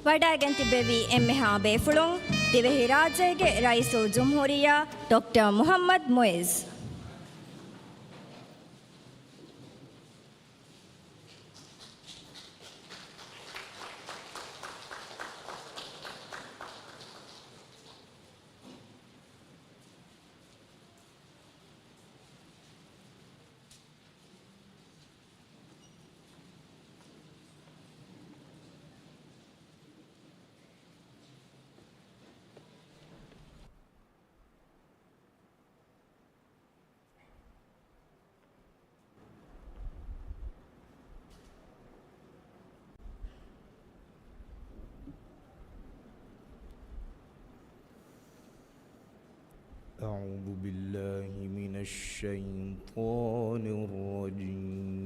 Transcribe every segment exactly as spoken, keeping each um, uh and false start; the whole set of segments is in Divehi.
ވަޑައިގެން ތިއްބެވި އެންމެހާ ބޭފުޅުން، ދިވެހިރާއްޖޭގެ ރައީސުލްޖުމްހޫރިއްޔާ ޑޮކްޓަރ މުޙައްމަދު މުޢިއްޒު. أعوذ بالله من الشيطان الرجيم.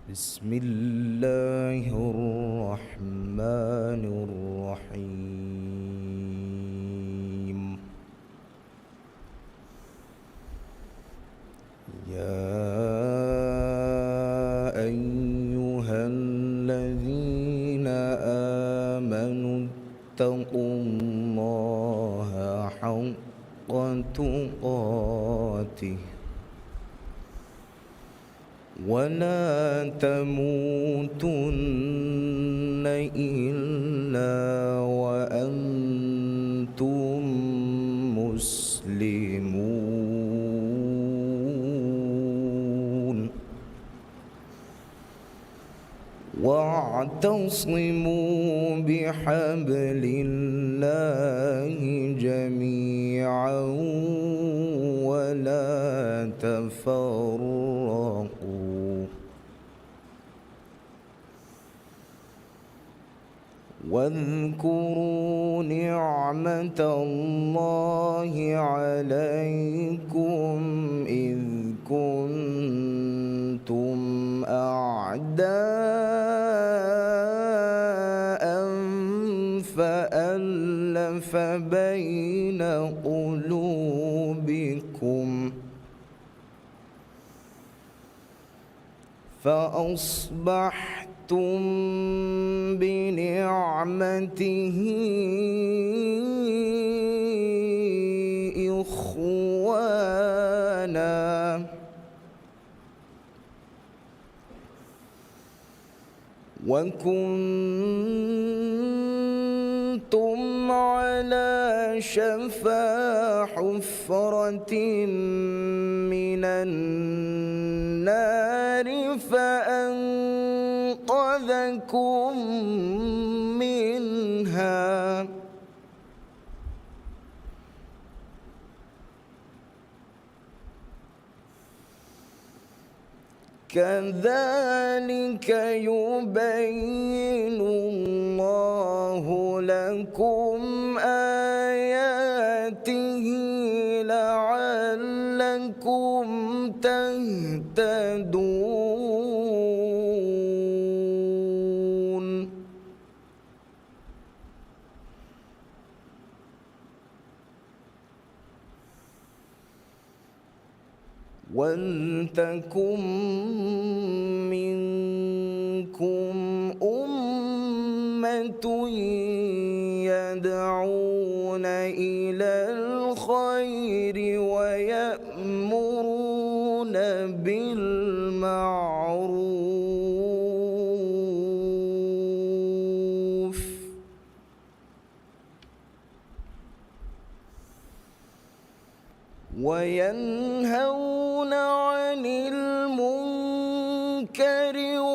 بسم الله الرحمن الرحيم. يا أيها الذين آمنوا اتقوا الله حق تقاته ولا تموتن إلا وأنتم مسلمون. واعتصموا بحبل الله جميعا ولا تفرقوا. واذكروا نعمة الله عليكم إذ كنتم أعداء فألف بين قلوبكم فأصبحتم بنعمته إخوانا وكنتم على شفا حفرة من النار فأنقذكم منها كذلك يبين الله لكم آياته لعلكم تهتدون. ولتكن منكم أمة يدعون إلى الخير ويأمرون بالمعروف وينهون عن المنكر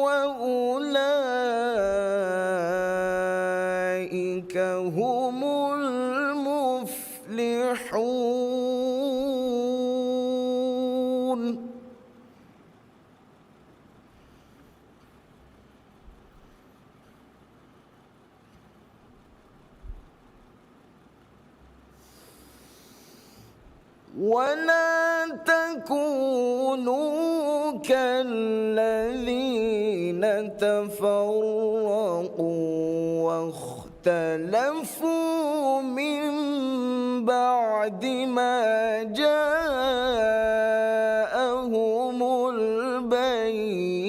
وأولئك هم المفلحون. ولا تكونوا كالذين تفرقوا واختلفوا من بعد ما جاءهم البينات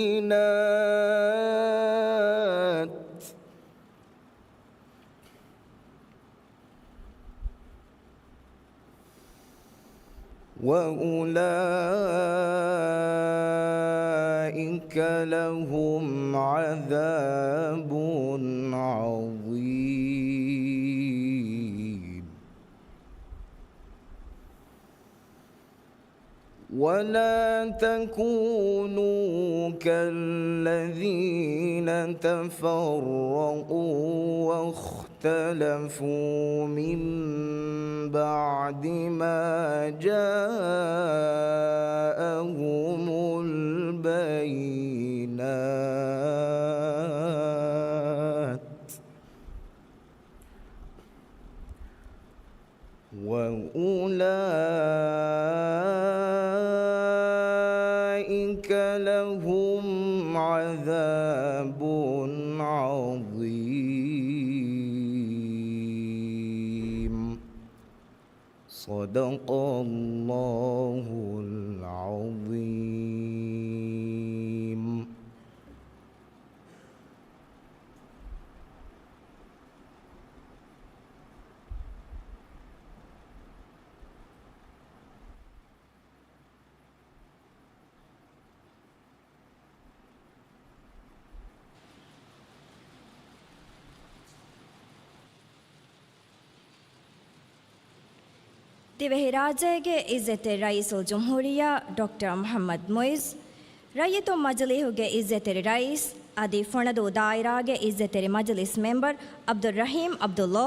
وأولئك لهم عذاب عظيم. ولا تكونوا كالذين تفرقوا واختلفوا من بعد ما جاءهم البينات. وأولئك لهم عذاب عظيم. صدق الله العظيم. ދިވެހިރާއްޖޭގެ އިއްޒަތްތެރި ރައީސުލްޖުމްހޫރިއްޔާ ޑޮކްޓަރ މުޙައްމަދު މުޢިއްޒު، ރައްޔިތުން މަޖިލީހުގެ އިއްޒަތްތެރި ރައީސް އަދި ފުނަދޫ ދާއިރާގެ އިއްޒަތްތެރި މަޖިލިސް މެމްބަރު ޢަބްދުއްރަޙީމް ޢަބްދުﷲ،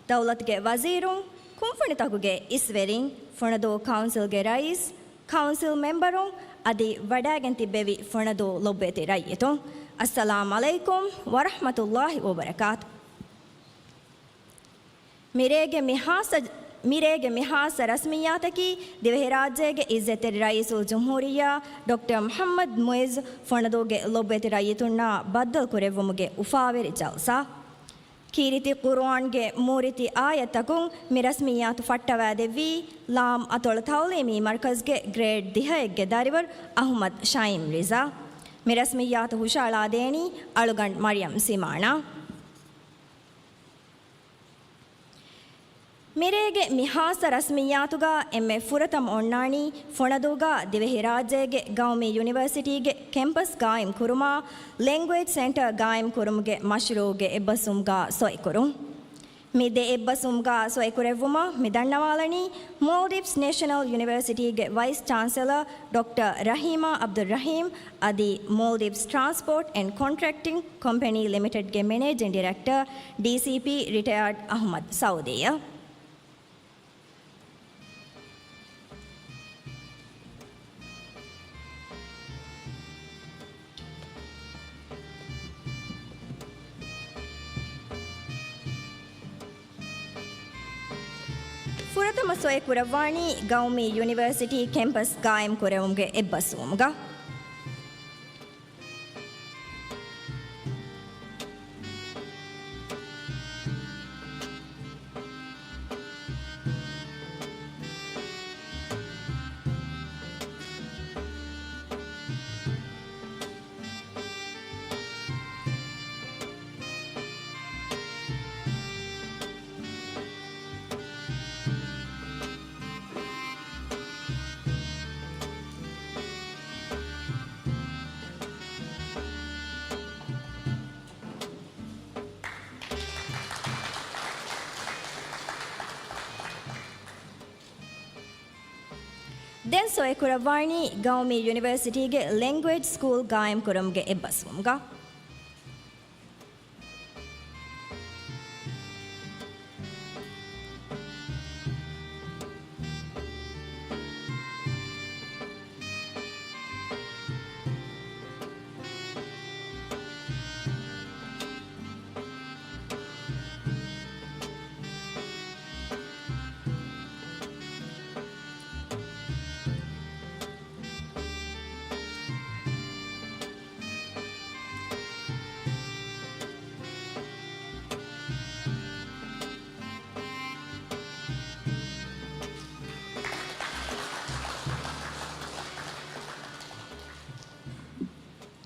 ދައުލަތުގެ ވަޒީރުން، ކުންފުނިތަކުގެ އިސްވެރިން، ފުނަދޫ ކައުންސިލްގެ ރައީސް، ކައުންސިލް މެމްބަރުން އަދި ވަޑައިގެން ތިއްބެވި ފުނަދޫ ލޮބުވެތި ރައްޔިތުން، އައްސަލާމް ޢަލައިކުމް ވަރަޙްމަތުﷲ ވަބަރަކާތު. މިރޭގެ މި ހާއްސަ، މިރޭގެ މި ހާއްސަ ރަސްމިއްޔާތަކީ، ދިވެހިރާއްޖޭގެ އިއްޒަތްތެރި ރައީސުލްޖުމްހޫރިއްޔާ ޑޮކްޓަރ މުޙައްމަދު މުޢިއްޒު ފުނަދޫގެ ލޮބުވެތި ރައްޔިތުންނާ ބައްދަލުކުރެއްވުމުގެ އުފާވެރި ޖަލްސާ. ކީރިތި ޤުރުއާންގެ މޫރިތި އާޔަތްތަކުން މި ރަސްމިއްޔާތު ފައްޓަވައިދެއްވީ، ލާމް އަތޮޅު ތަޢުލީމީ މަރްކަޒްގެ ގްރޭޑް ދިހައެއްގެ ދަރިވަރު އަޙްމަދު ޝައިމް ރިޒާ. މި ރަސްމިއްޔާތު ހުށައަޅާދޭނީ އަޅުގަނޑު މަރިޔަމް ސިމާނާ. މިރޭގެ މި ހާއްސަ ރަސްމިއްޔާތުގަ އެންމެ ފުރަތަމަ އޮންނާނީ ފުނަދޫގަ ދިވެހިރާއްޖޭގެ ގައުމީ ޔުނިވަރސިޓީގެ ކެމްޕަސް ގާއިމް ކުރުމާ، ލެންގުއޭޖް ސެންޓަރ ގާއިމް ކުރުމުގެ މަޝްރޫޢުގެ އެއްބަސްވުމުގަ ސޮއިކުރުން. މި ދެ އެއްބަސްވުމުގަ ސޮއިކުރެއްވުމަށް މި ދަންނަވާލަނީ، މޯލްޑިވްސް ނޭޝަނަލް ޔުނިވަރސިޓީގެ ވައިސް ޗާންސެލަރ ޑޮކްޓަރ ރަޙީމާ ޢަބްދުއްރަޙީމް އަދި މޯލްޑިވްސް ޓްރާންސްޕޯޓް އެންޑް ކޮންޓްރެކްޓިން ކޮމްޕެނީ ލިމިޓެޑްގެ މެނޭޖިން ޑިރެކްޓަރ، ޑީސީޕީ، ރިޓަޔާޑް އަޙްމަދު ސަޢޫދީ. ފުރަތަމަ ސޮއި ކުރައްވާނީ ގައުމީ ޔުނިވަރސިޓީ ކެމްޕަސް ގާއިމް ކުރެވުމުގެ އެއްބަސްވުމުގަ. ދެން ސޮއިކުރައްވާނީ ގައުމީ ޔުނިވަރސިޓީގެ ލެންގުއޭޖް ސްކޫލް ގާއިމް ކުރުމުގެ އެއްބަސްވުމުގަ.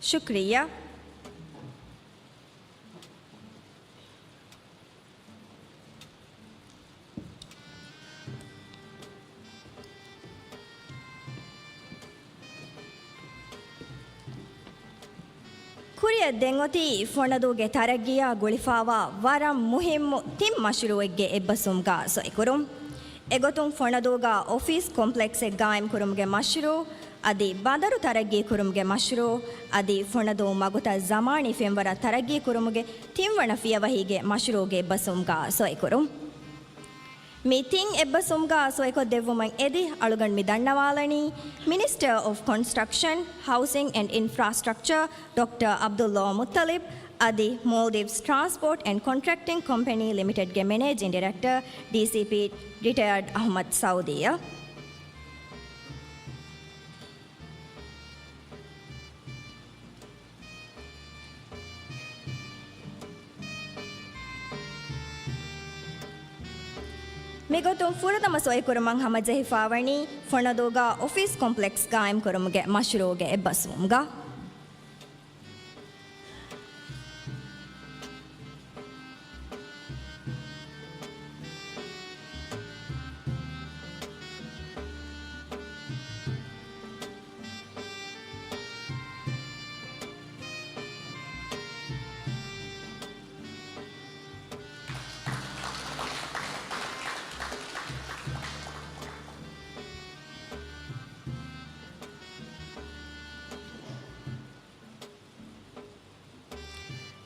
ޝުކްރިއްޔާ. ކުރިއަށް ދެން އޮތީ ފޮނަދޫގެ ތަރައްގީއާ ގުޅިފާވާ ވަރަށް މުހިއްމު ތިން މަޝްރޫއެއްގެ އެއްބަސްވުމުގާ ސޮއިކުރުން. އެގޮތުން ފޮނަދޫގާ އޮފީސް ކޮމްޕްލެކްސެއް ގާއިމްކުރުމުގެ މަޝްރޫއު، އަދި ބަނދަރު ތަރައްގީކުރުމުގެ މަޝްރޫއު، އަދި ފޮނަދޫ މަގުތައް ޒަމާނީ ފެންވަރަށް ތަރައްގީކުރުމުގެ ތިންވަނަ ފިޔަވަހީގެ މަޝްރޫއުގެ އެއްބަސްވުމުގާ ސޮއިކުރުން. މި ތިން އެއްބަސްވުމުގާ ސޮއިކޮށްދެއްވުމަށް އެދި އަޅުގަނޑު މި ދަންނަވާލަނީ، މިނިސްޓަރ އޮފް ކޮންސްޓްރަކްޝަން، ހައުސިން އެންޑް އިންފްރާސްޓްރަކްޗަރ ޑޮކްޓަރ ޢަބްދުﷲ މުއްޠަލިބް އަދި މޯލްޑިވްސް ޓްރާންސްޕޯޓް އެންޑް ކޮންޓްރެކްޓިން ކޮމްޕެނީ ލިމިޓެޑްގެ މެނޭޖިން ޑިރެކްޓަރ، ޑީސީޕީ، ރިޓަޔާޑް އަޙްމަދު ސައުދީއަށް. މިގޮތުން ފުރަތަމަ ސޮއިކުރުމަށް ހަމަޖެހިފާވަނީ ފޮނަދޫގާ އޮފީސް ކޮމްޕްލެކްސް ގާއިމްކުރުމުގެ މަޝްރޫއުގެ އެއްބަސްވުމުގަ.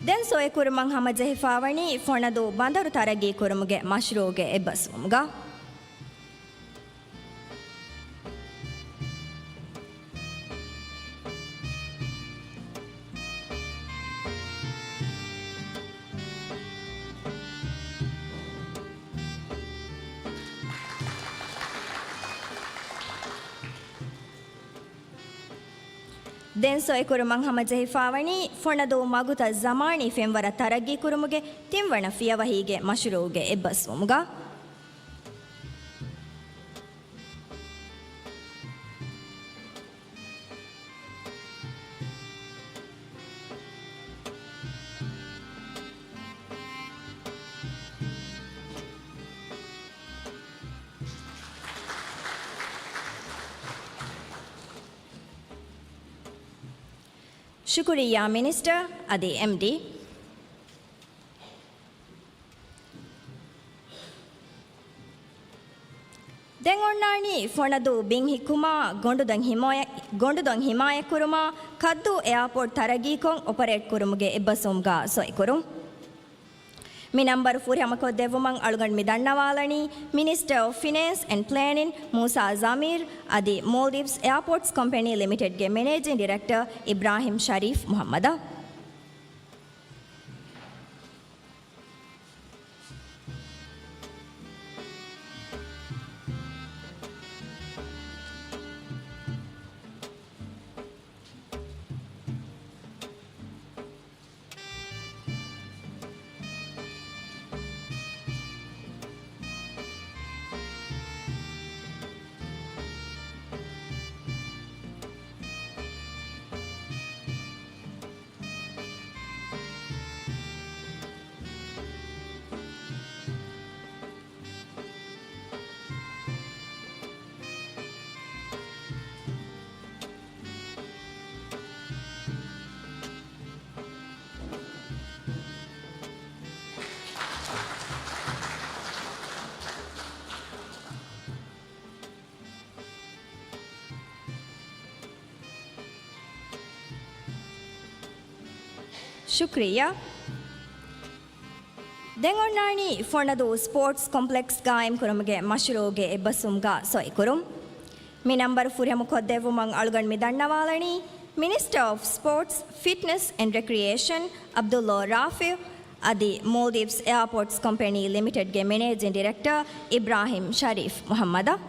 ދެން ސޮއިކުރުމަށް ހަމަޖެހިފާވަނީ ފޮނަދޫ ބަނދަރު ތަރައްގީކުރުމުގެ މަޝްރޫއުގެ އެއްބަސްވުމުގަ. ދެން ސޮއިކުރުމަށް ހަމަޖެހިފާވަނީ ފޮނަދޫ މަގުތައް ޒަމާނީ ފެންވަރަށް ތަރައްގީކުރުމުގެ ތިންވަނަ ފިޔަވަހީގެ މަޝްރޫއުގެ އެއްބަސްވުމުގަ. ޝުކުރިއްޔާ މިނިސްޓަރ އަދި އެމްޑީ. ދެން އޮންނާނީ ފޮނަދޫ ބިން ހިއްކުމާ، ގޮނޑުދޮން ހިމާޔަ-، ގޮނޑުދޮން ހިމާޔަތްކުރުމާ، ކައްދޫ އެއާޕޯޓް ތަރައްގީކޮށް އޮޕަރޭޓްކުރުމުގެ އެއްބަސްވުމުގަ ސޮއިކުރުން. މި ނަންބަރު ފުރިހަމަކޮށްދެއްވުމަށް އަޅުގަނޑު މި ދަންނަވާލަނީ މިނިސްޓަރ އޮފް ފިނޭންސް އެންޑް ޕްލޭނިން މޫސާ ޒަމީރް އަދި މޯލްޑިވްސް އެއާޕޯޓްސް ކޮމްޕެނީ ލިމިޓެޑްގެ މެނޭޖިން ޑިރެކްޓަރ އިބްރާހިމް ޝަރީފް މުޙައްމަދަށް. ޝުކްރިއްޔާ. ދެން އޮންނާނީ ފޮނަދޫ ސްޕޯޓްސް ކޮމްޕްލެކްސް ގާއިމްކުރުމުގެ މަޝްރޫއުގެ އެއްބަސްވުމުގަ ސޮއިކުރުން. މި ނަންބަރު ފުރިހަމަ ކޮށްދެއްވުމަށް އަޅުގަނޑު މި ދަންނަވާލަނީ މިނިސްޓަރ އޮފް ސްޕޯޓްސް، ފިޓްނެސް އެންޑް ރެކްރިއޭޝަން ޢަބްދުﷲ ރާފިޢު އަދި މޯލްޑިވްސް އެއާޕޯޓްސް ކޮމްޕެނީ ލިމިޓެޑްގެ މެނޭޖިން ޑިރެކްޓަރ އިބްރާހިމް ޝަރީފް މުޙައްމަދަށް.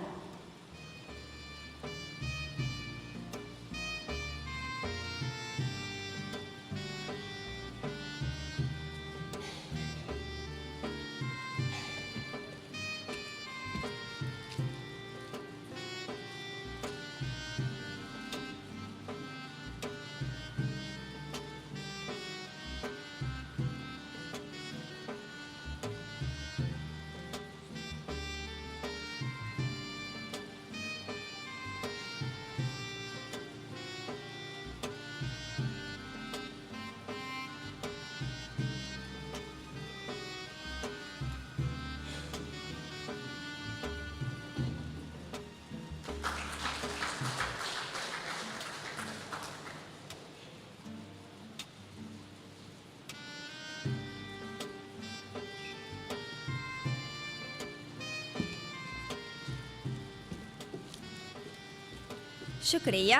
ޝުކުރިއްޔާ.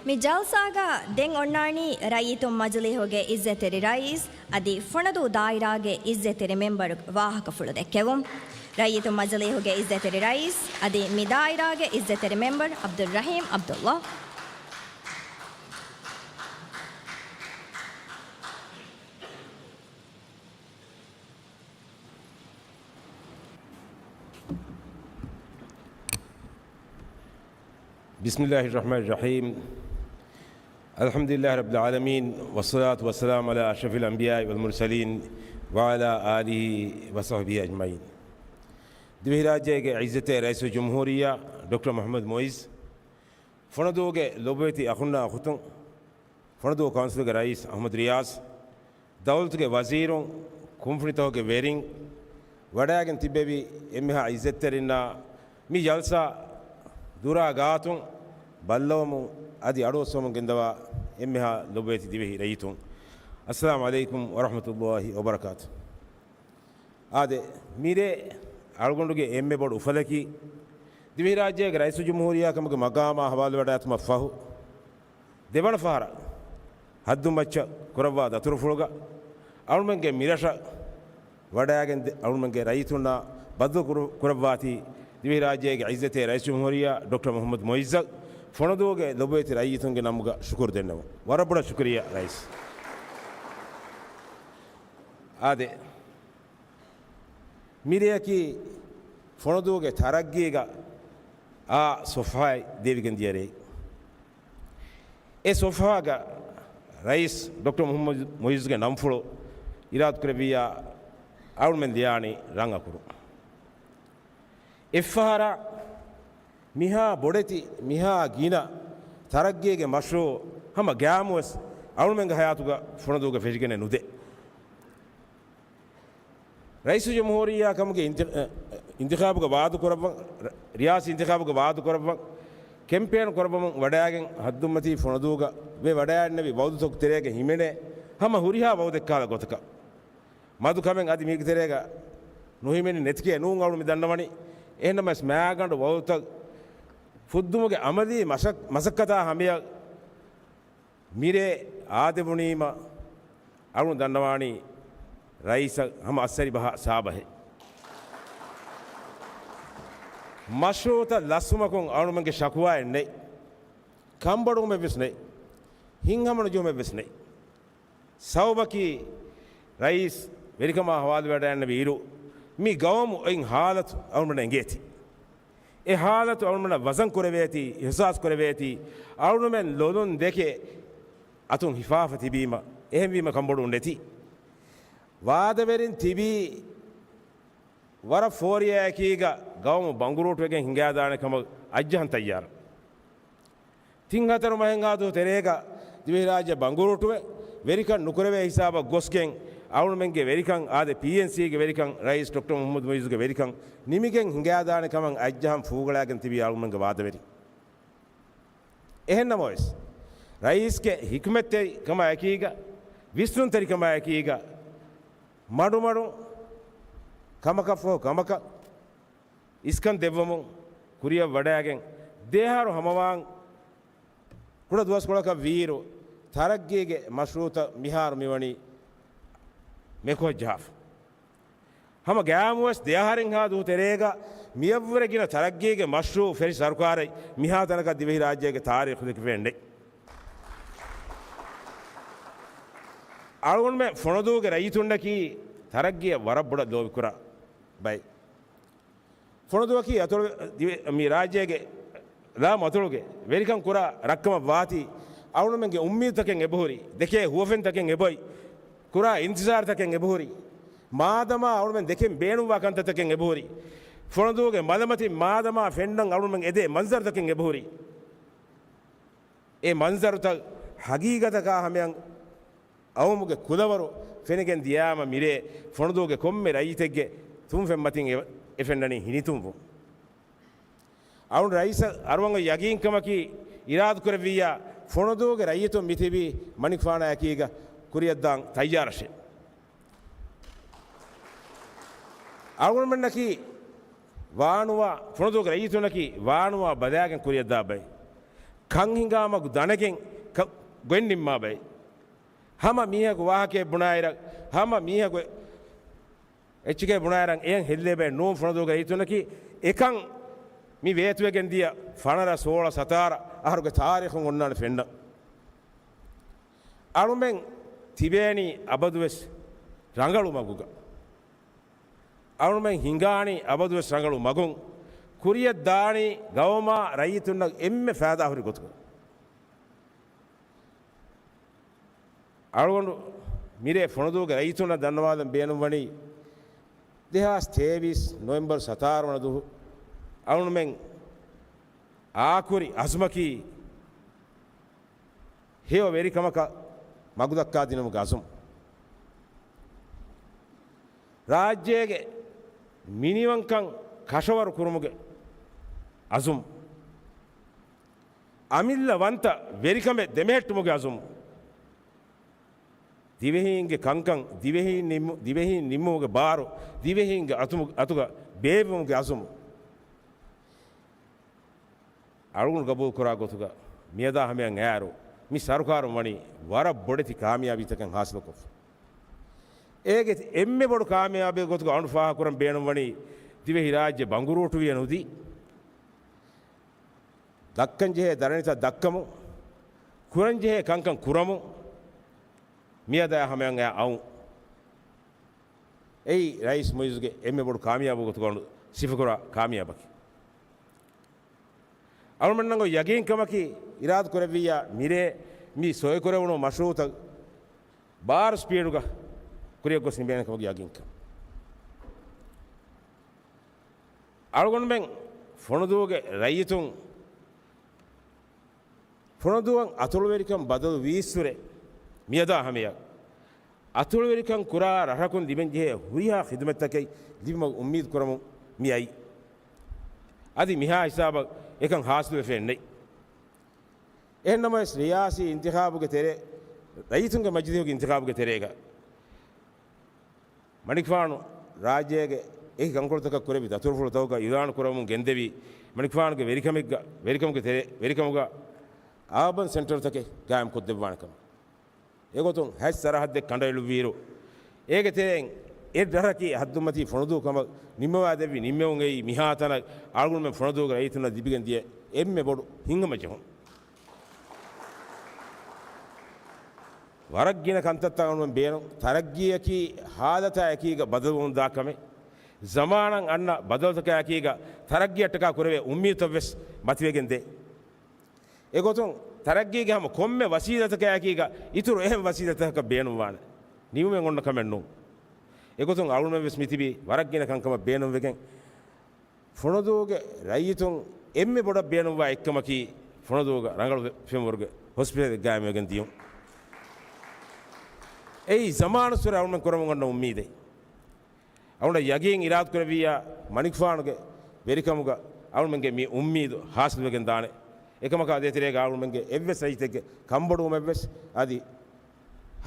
މި ޖަލްސާގަ ދެން އޮންނާނީ ރައްޔިތުން މަޖިލީހުގެ އިއްޒަތްތެރި ރައީސް އަދި ފޮނަދޫ ދާއިރާގެ އިއްޒަތްތެރި މެމްބަރު ވާހަކަފުޅު ދެއްކެވުން. ރައްޔިތުން މަޖިލީހުގެ އިއްޒަތްތެރި ރައީސް އަދި މި ދާއިރާގެ އިއްޒަތްތެރި މެމްބަރު ޢަބްދުއްރަޙީމް ޢަބްދުﷲ. بسم الله الرحمن الرحيم. الحمد لله رب العالمين، والصلاة والسلام على أشرف الأنبياء والمرسلين، وعلى آله وصحبه أجمعين. ދިވެހިރާއްޖޭގެ ޢިއްޒަތްތެރި ރައީސުލްޖުމްހޫރިއްޔާ ޑޮކްޓަރ މުޙައްމަދު މުޢިއްޒު، ފޮނަދޫގެ ލޮބުވެތި އަޚުންނާ އުޚުތުން، ފޮނަދޫ ކައުންސިލުގެ ރައީސް އަޙްމަދު ރިޔާޒް، ދައުލަތުގެ ވަޒީރުން، ކުންފުނިތަކުގެ ވެރިން، ވަޑައިގެން ތިއްބެވި އެންމެހާ އިއްޒަތްތެރިންނާ، މި ޖަލްސާ ދުރާ ގާތުން ބައްލަވަމުން އަދި އަޑުއައްސަވަމުން ގެންދަވާ އެންމެހާ ލޮބުވެތި ދިވެހި ރައްޔިތުން، އައްސަލާމު ޢަލައިކުމް ވަރަޙްމަތުﷲ ވަބަރަކާތު. އާދެ، މިރޭ އަޅުގަނޑުގެ އެންމެ ބޮޑު އުފަލަކީ، ދިވެހިރާއްޖޭގެ ރައީސުލްޖުމްހޫރިއްޔާ ކަމުގެ މަގާމާ ހަވާލުވެވަޑައިގަތުމަށް ފަހު، ދެވަނަ ފަހަރަށް ހައްދުމައްޗަށް ކުރައްވާ ދަތުރުފުޅުގަ، އަޅުމެންގެ މިރަށަށް ވަޑައިގެން ދެ-، އަޅުމެންގެ ރައްޔިތުންނާ ބައްދަލު ކުރު-، ކުރައްވާތީ، ދިވެހިރާއްޖޭގެ ޢިއްޒަތްތެރި ރައީސުލްޖުމްހޫރިއްޔާ ޑޮކްޓަރ މުޙައްމަދު މުޢިއްޒަށް ފޮނަދޫގެ ލޮބުވެތި ރައްޔިތުންގެ ނަމުގަ ޝުކުރު ދެންނެވުން. ވަރަށް ބޮޑަށް ޝުކުރިއްޔާ ރައީސް. އާދެ. މިރެއަކީ ފޮނަދޫގެ ތަރައްގީގަ އާ ސޮފްހާއެއް ދެވިގެން ދިޔަ ރެއެއް. އެ ސޮފްހާގަ ރައީސް ޑޮކްޓަރ މުޙައްމަދު މުޢިއްޒުގެ ނަންފުޅު އިރާދަކުރެއްވިއްޔާ އަޅުމެން ލިޔާނީ ރަން އަކުރު. އެއްފަހަރާ މިހާ ބޮޑެތި، މިހާ ގިނަ ތަރައްގީގެ މަޝްރޫޢު ހަމަ ގައިމުވެސް އަޅުމެންގެ ހަޔާތުގަ ފޮނަދޫގަ ފެށިގެނެއް ނުދޭ. ރައީސުލްޖުމްހޫރިއްޔާ ކަމުގެ އިންތި-، އިންތިޚާބުގަ ވާދަކުރައްވަން، ރި-، ރިޔާސީ އިންތިޚާބުގަ ވާދަކުރައްވަން، ކެމްޕޭން ކުރައްވަމުން ވަޑައިގެން ހައްދުމަތީ ފޮނަދޫގަ ވެ ވަޑައިގެންނެވި ވައުދުތަކު ތެރޭގަ ހިމެނޭ ހަމަ ހުރިހާ ވައުދެއްކަހަލަ ގޮތަކަށް. މަދު ކަމެއް އަދި މީގެ ތެރޭގަ ނުހިމެނި ނެތިކޭ ނޫން އަޅު މި ދަންނަވަނީ. އެހެންނަމަވެސް މާގަނޑު ވައުދުތައް ފުއްދުމުގެ އަމަލީ މަސައް-، މަސައްކަތާ ހަމަޔަށް މިރޭ އާދެވުނީމަ، އަޅުން ދަންނަވާނީ ރައީސަށް ހަމަ އައްސަރި ބަހާ ސާބަހެއް. މަޝްރޫޢުތައް ލަސްވުމަކުން އަޅުމެންގެ ޝަކުވާއެއް ނެތް. ކަންބޮޑުވުމެއްވެސް ނެތް. ހިތްހަމަނުޖެހުމެއްވެސް ނެތް. ސަބަބަކީ، ރައީސް ވެރިކަމާ ހަވާލުވެވަޑައިގެންނެވި އިރު، މި ގައުމު އޮތް ހާލަތު އަޅުމެންނަށް އެނގޭތީ. އެ ހާލަތު އަޅުމެންނަށް ވަޒަން ކުރެވޭތީ، އިޙްސާސް ކުރެވޭތީ، އަޅުމެން ލޮލުން ދެކެ އަތުން ހިފާފަ ތިބީމަ، އެހެންވީމަ ކަންބޮޑުވުން ނެތި. ވާދަވެރިން ތިބީ ވަރަށް ފޯރިޔާއެކީގަ ގައުމު ބަނގުރޫޓުވެގެން ހިނގާދާނެ ކަމަށް އައްޖަހަން ތައްޔާރަށް. ތިން ހަތަރު މަހެއްހާ ދުވަހު ތެރޭގަ ދިވެހިރާއްޖެ ބަނގުރޫޓުވެ، ވެރިކަން ނުކުރެވޭ ހިސާބަށް ގޮސްގެން، އަޅުމެންގެ ވެރިކަން، އާދެ، ޕީއެންސީގެ ވެރިކަން، ރައީސް ޑޮކްޓަރ މުޙައްމަދު މުޢިއްޒުގެ ވެރިކަން ނިމިގެން ހިނގާދާނެ ކަމަށް އައްޖަހަން ފޫގަޅާގެން ތިބީ އަޅުމެންގެ ވާދަވެރިން. އެހެންނަމަވެސް، ރައީސްގެ ޙިކްމަތްތެރިކަމާއެކީގަ، ވިސްނުންތެރިކަމާއެކީގަ، މަޑުމަޑުން ކަމަކަށްފަހު ކަމަކަށް އިސްކަން ދެއްވަމުން ކުރިއަށް ވަޑައިގެން، ދެއަހަރު ހަމަވާން ކުޑަ ދުވަސްކޮޅަކަށް ވީއިރު، ތަރައްގީގެ މަޝްރޫޢުތައް މިހާރު މިވަނީ މެކޮށް ޖަހާފަ. ހަމަ ގައިމުވެސް ދެއަހަރެއްހާ ދުވަހު ތެރޭގަ މިއަށްވުރެ ގިނަ ތަރައްގީގެ މަޝްރޫޢު ފެށި ސަރުކާރެއް މިހާ ތަނަކަށް ދިވެހިރާއްޖޭގެ ތާރީޚު ދެކެފައެއް ނެތް. އަޅުގަނޑުމެން ފޮނަދޫގެ ރައްޔިތުންނަކީ ތަރައްގީއަށް ވަރަށް ބޮޑަށް ލޯބިކުރާ ބައެއް. ފޮނަދޫއަކީ އަތޮޅު ދިވެ-، މި ރާއްޖޭގެ ލާމަތޮޅުގެ ވެރިކަން ކުރާ ރަށްކަމަށް ވާތީ، އަޅުމެންގެ އުއްމީދުތަކެއް އެބަހުރި، ދެކޭ ހުވަފެންތަކެއް އެބަހުރި، ކުރާ އިންތިޒާރުތަކެއް އެބަހުރި، މާދަމާ އަޅުމެން ދެކެން ބޭނުންވާ ކަންތައްތަކެއް އެބަހުރި، ފޮނަދޫގެ މަލަމަތިން މާދަމާ ފެންނަން އަޅުމެން އެދޭ މަންޒަރުތަކެއް އެބަހުރި. އެ މަންޒަރުތައް ހަގީގަތަކާ ހަމަޔަށް އައުމުގެ ކުލަވަރު ފެނިގެން ދިޔާމަ މިރޭ ފޮނަދޫގެ ކޮންމެ ރައްޔިތެއްގެ ތުންފެން މަތިން އެ-، އެ ފެންނަނީ ހިނިތުންވުން. އަޅުން ރައީސަށް އަރުވަން އޮތް ޔަގީންކަމަކީ، އިރާދަކުރެއްވިއްޔާ ފޮނަދޫގެ ރައްޔިތުން މިތިބީ މަނިކުފާނާއެކީގަ ކުރިއަށްދާން ތައްޔާރަށޭ. އަޅުގަނޑުމެންނަކީ ވާނުވާ، ފޮނަދޫގެ ރައްޔިތުންނަކީ ވާނުވާ ބަލާގެން ކުރިއަށްދާ ބައެއް. ކަން ހިނގާ މަގު ދަނެގެން ކަ-، ގޮތް ނިންމާ ބައެއް. ހަމަ މީހަކު ވާހަކައެއް ބުނާއިރަށް، ހަމަ މީހަކު އެ-، އެއްޗެކޭ ބުނާއިރަށް އެޔަން ހެއްލޭ ބައެއް ނޫން. ފުނަދޫގެ ރައްޔިތުންނަކީ އެކަން މި ވޭތުވެގެން ދިޔަ ފަނަރަ، ސޯޅަ، ސަތާރަ އަހަރުގެ ތާރީޚުން އޮންނާނެ ފެންނަ. އަޅުމެން ތިބޭނީ އަބަދުވެސް ރަނގަޅު މަގުގަ. އަޅުމެން ހިނގާނީ އަބަދުވެސް ރަނގަޅު މަގުން. ކުރިޔަށް ދާނީ ގައުމާ ރައްޔިތުންނަށް އެންމެ ފައިދާހުރި ގޮތުގަ. އަޅުގަނޑު މިރޭ ފުނަދޫގެ ރައްޔިތުންނަށް ދަންނަވާލަން ބޭނުންވަނީ، ދެހާސް ތޭވީސް ނޮވެމްބަރު ސަތާރަ ވަނަ ދުވަހު އަޅުމެން އާކުރި އަޒުމަކީ، ހެޔޮ ވެރިކަމަކަށް މަގުދައްކާދިނުމުގެ އަޒުމް. ރާއްޖޭގެ މިނިވަންކަން ކަށަވަރު ކުރުމުގެ އަޒުމް. އަމިއްލަ ވަންތަ ވެރިކަމެއް ދެމެހެއްޓުމުގެ އަޒުމް. ދިވެހީންގެ ކަންކަން ދިވެހީން ނިންމު-، ދިވެހީން ނިންމުމުގެ ބާރު ދިވެހީންގެ އަތުމު-، އަތުގަ ބޭއްވުމުގެ އަޒުމް. އަޅުގަނޑު ގަބޫލުކުރާ ގޮތުގަ މިއަދާ ހަމަޔަށް އައިއިރު، މި ސަރުކާރުން ވަނީ ވަރަށް ބޮޑެތި ކާމިޔާބީތަކެއް ހާސިލުކޮށްފަ. އޭގެ އެންމެ ބޮޑު ކާމިޔާބީ ގޮތުގަ އަޅުގަނޑު ފާހަގަކުރަން ބޭނުންވަނީ، ދިވެހިރާއްޖެ ބަނގުރޫޓުވިޔަ ނުދީ، ދައްކަންޖެހޭ ދަރަނިތައް ދައްކަމުން، ކުރަންޖެހޭ ކަންކަން ކުރަމުން، މިއަދާ ހަމަޔަށް އައި އައުން. އެއީ ރައީސް މުއިއްޒުގެ އެންމެ ބޮޑު ކާމިޔާބު ގޮތުގަ އަޅުގަނޑު ސިފަކުރާ ކާމިޔާބަކީ. އަޅުމެންނަށް އޮތް ޔަގީންކަމަކީ، އިރާދަކުރެއްވިއްޔާ މިރޭ މި ސޮއިކުރެވުނު މަޝްރޫއުތައް ބާރު ސްޕީޑުގަ ކުރިއަށް ގޮސް ނިމޭނެ ކަމުގެ ޔަގީންކަން. އަޅުގަނޑުމެން ފުނަދޫގެ ރައްޔިތުން ފުނަދޫއަށް އަތޮޅުވެރިކަން ބަދަލު ވީއްސުރެ، މިއަދާ ހަމަޔަށް އަތޮޅުވެރިކަން ކުރާ ރަށަކުން ލިބެންޖެހޭ ހުރިހާ ޚިދުމަތްތަކެއް ލިބުމަށް އުއްމީދު ކުރަމުން މި އައީ. އަދި މިހާ ހިސާބަށް އެކަން ހާސިލުވެފައެއް ނެތް. އެހެންނަމަވެސް، ރިޔާސީ އިންތިޚާބުގެ ތެރޭ، ރައްޔިތުންގެ މަޖިލީހުގެ އިންތިޚާބުގެ ތެރޭގަ މަނިކުފާނު ރާއްޖޭގެ އެކި ކަންކޮޅުތަކަށް ކުރެއްވި ދަތުރުފުޅުތަކުގަ އިޢުލާނު ކުރަމުން ގެންދެވީ، މަނިކުފާނުގެ ވެރިކަމެއްގަ، ވެރިކަމުގެ ތެރެ-، ވެރިކަމުގަ އާބަން ސެންޓަރުތަކެއް ގާއިމް ކޮށްދެއްވާނެ ކަމަށް. އެގޮތުން ހަތް ސަރަހައްދެއް ކަނޑައެޅުއްވިއިރު، އޭގެ ތެރެއިން އެއް ރަށަކީ ހައްދުންމަތީ ފުނަދޫ ކަމަށް ނިންމަވާ ދެއްވި ނިންމެވުން އެއީ މިހާތަނަށް އަޅުގަނޑުމެން ފުނަދޫގެ ރައްޔިތުންނަށް ލިބިގެން ދިޔަ އެންމެ ބޮޑު ހިތްހަމަޖެހުން. ވަރަށް ގިނަ ކަންތައްތައް އަޅުގަނޑުމެން ބޭނުން. ތަރައްގީއަކީ ހާލަތާ އެކީގަ ބަދަލުވަމުންދާ ކަމެއް. ޒަމާނަށް އަންނަ ބަދަލުތަކާ އެކީގަ ތަރައްގީއަށްޓަކާ ކުރެވޭ އުއްމީދުތައްވެސް މަތިވެގެން ދޭ. އެގޮތުން ތަރައްގީގެ ހަމަ ކޮންމެ ވަސީލަތަކާ އެކީގަ އިތުރު އެހެން ވަސީލަތަކަކަށް ބޭނުންވާނެ. ނިމުމެއް އޮންނަ ކަމެއް ނޫން. އެގޮތުން އަޅުގަނޑުމެންވެސް މިތިބީ ވަރަށް ގިނަ ކަންކަމަށް ބޭނުންވެގެން، ފުނަދޫގެ ރައްޔިތުން އެންމެ ބޮޑަށް ބޭނުންވާ އެއްކަމަކީ، ފުނަދޫގަ ރަނގަޅު ފެންވަރުގެ ހޮސްޕިޓަލެއް ގާއިމްވެގެން ދިޔުން. އެއީ ޒަމާނުއްސުރެ އަޅުގަނޑުމެން ކުރަމުން އޮންނަ އުއްމީދެއް. އަޅުގަނޑަށް ޔަގީން އިރާދަކުރެއްވިއްޔާ، މަނިކުފާނުގެ ވެރިކަމުގަ އަޅުމެންގެ މި އުއްމީދު ހާސިލުވެގެން ދާނެ. އެކަމަކާ ދޭތެރޭގަ އަޅުމެންގެ އެއްވެސް ރައްޔިތެއްގެ ކަންބޮޑުވުމެއްވެސް އަދި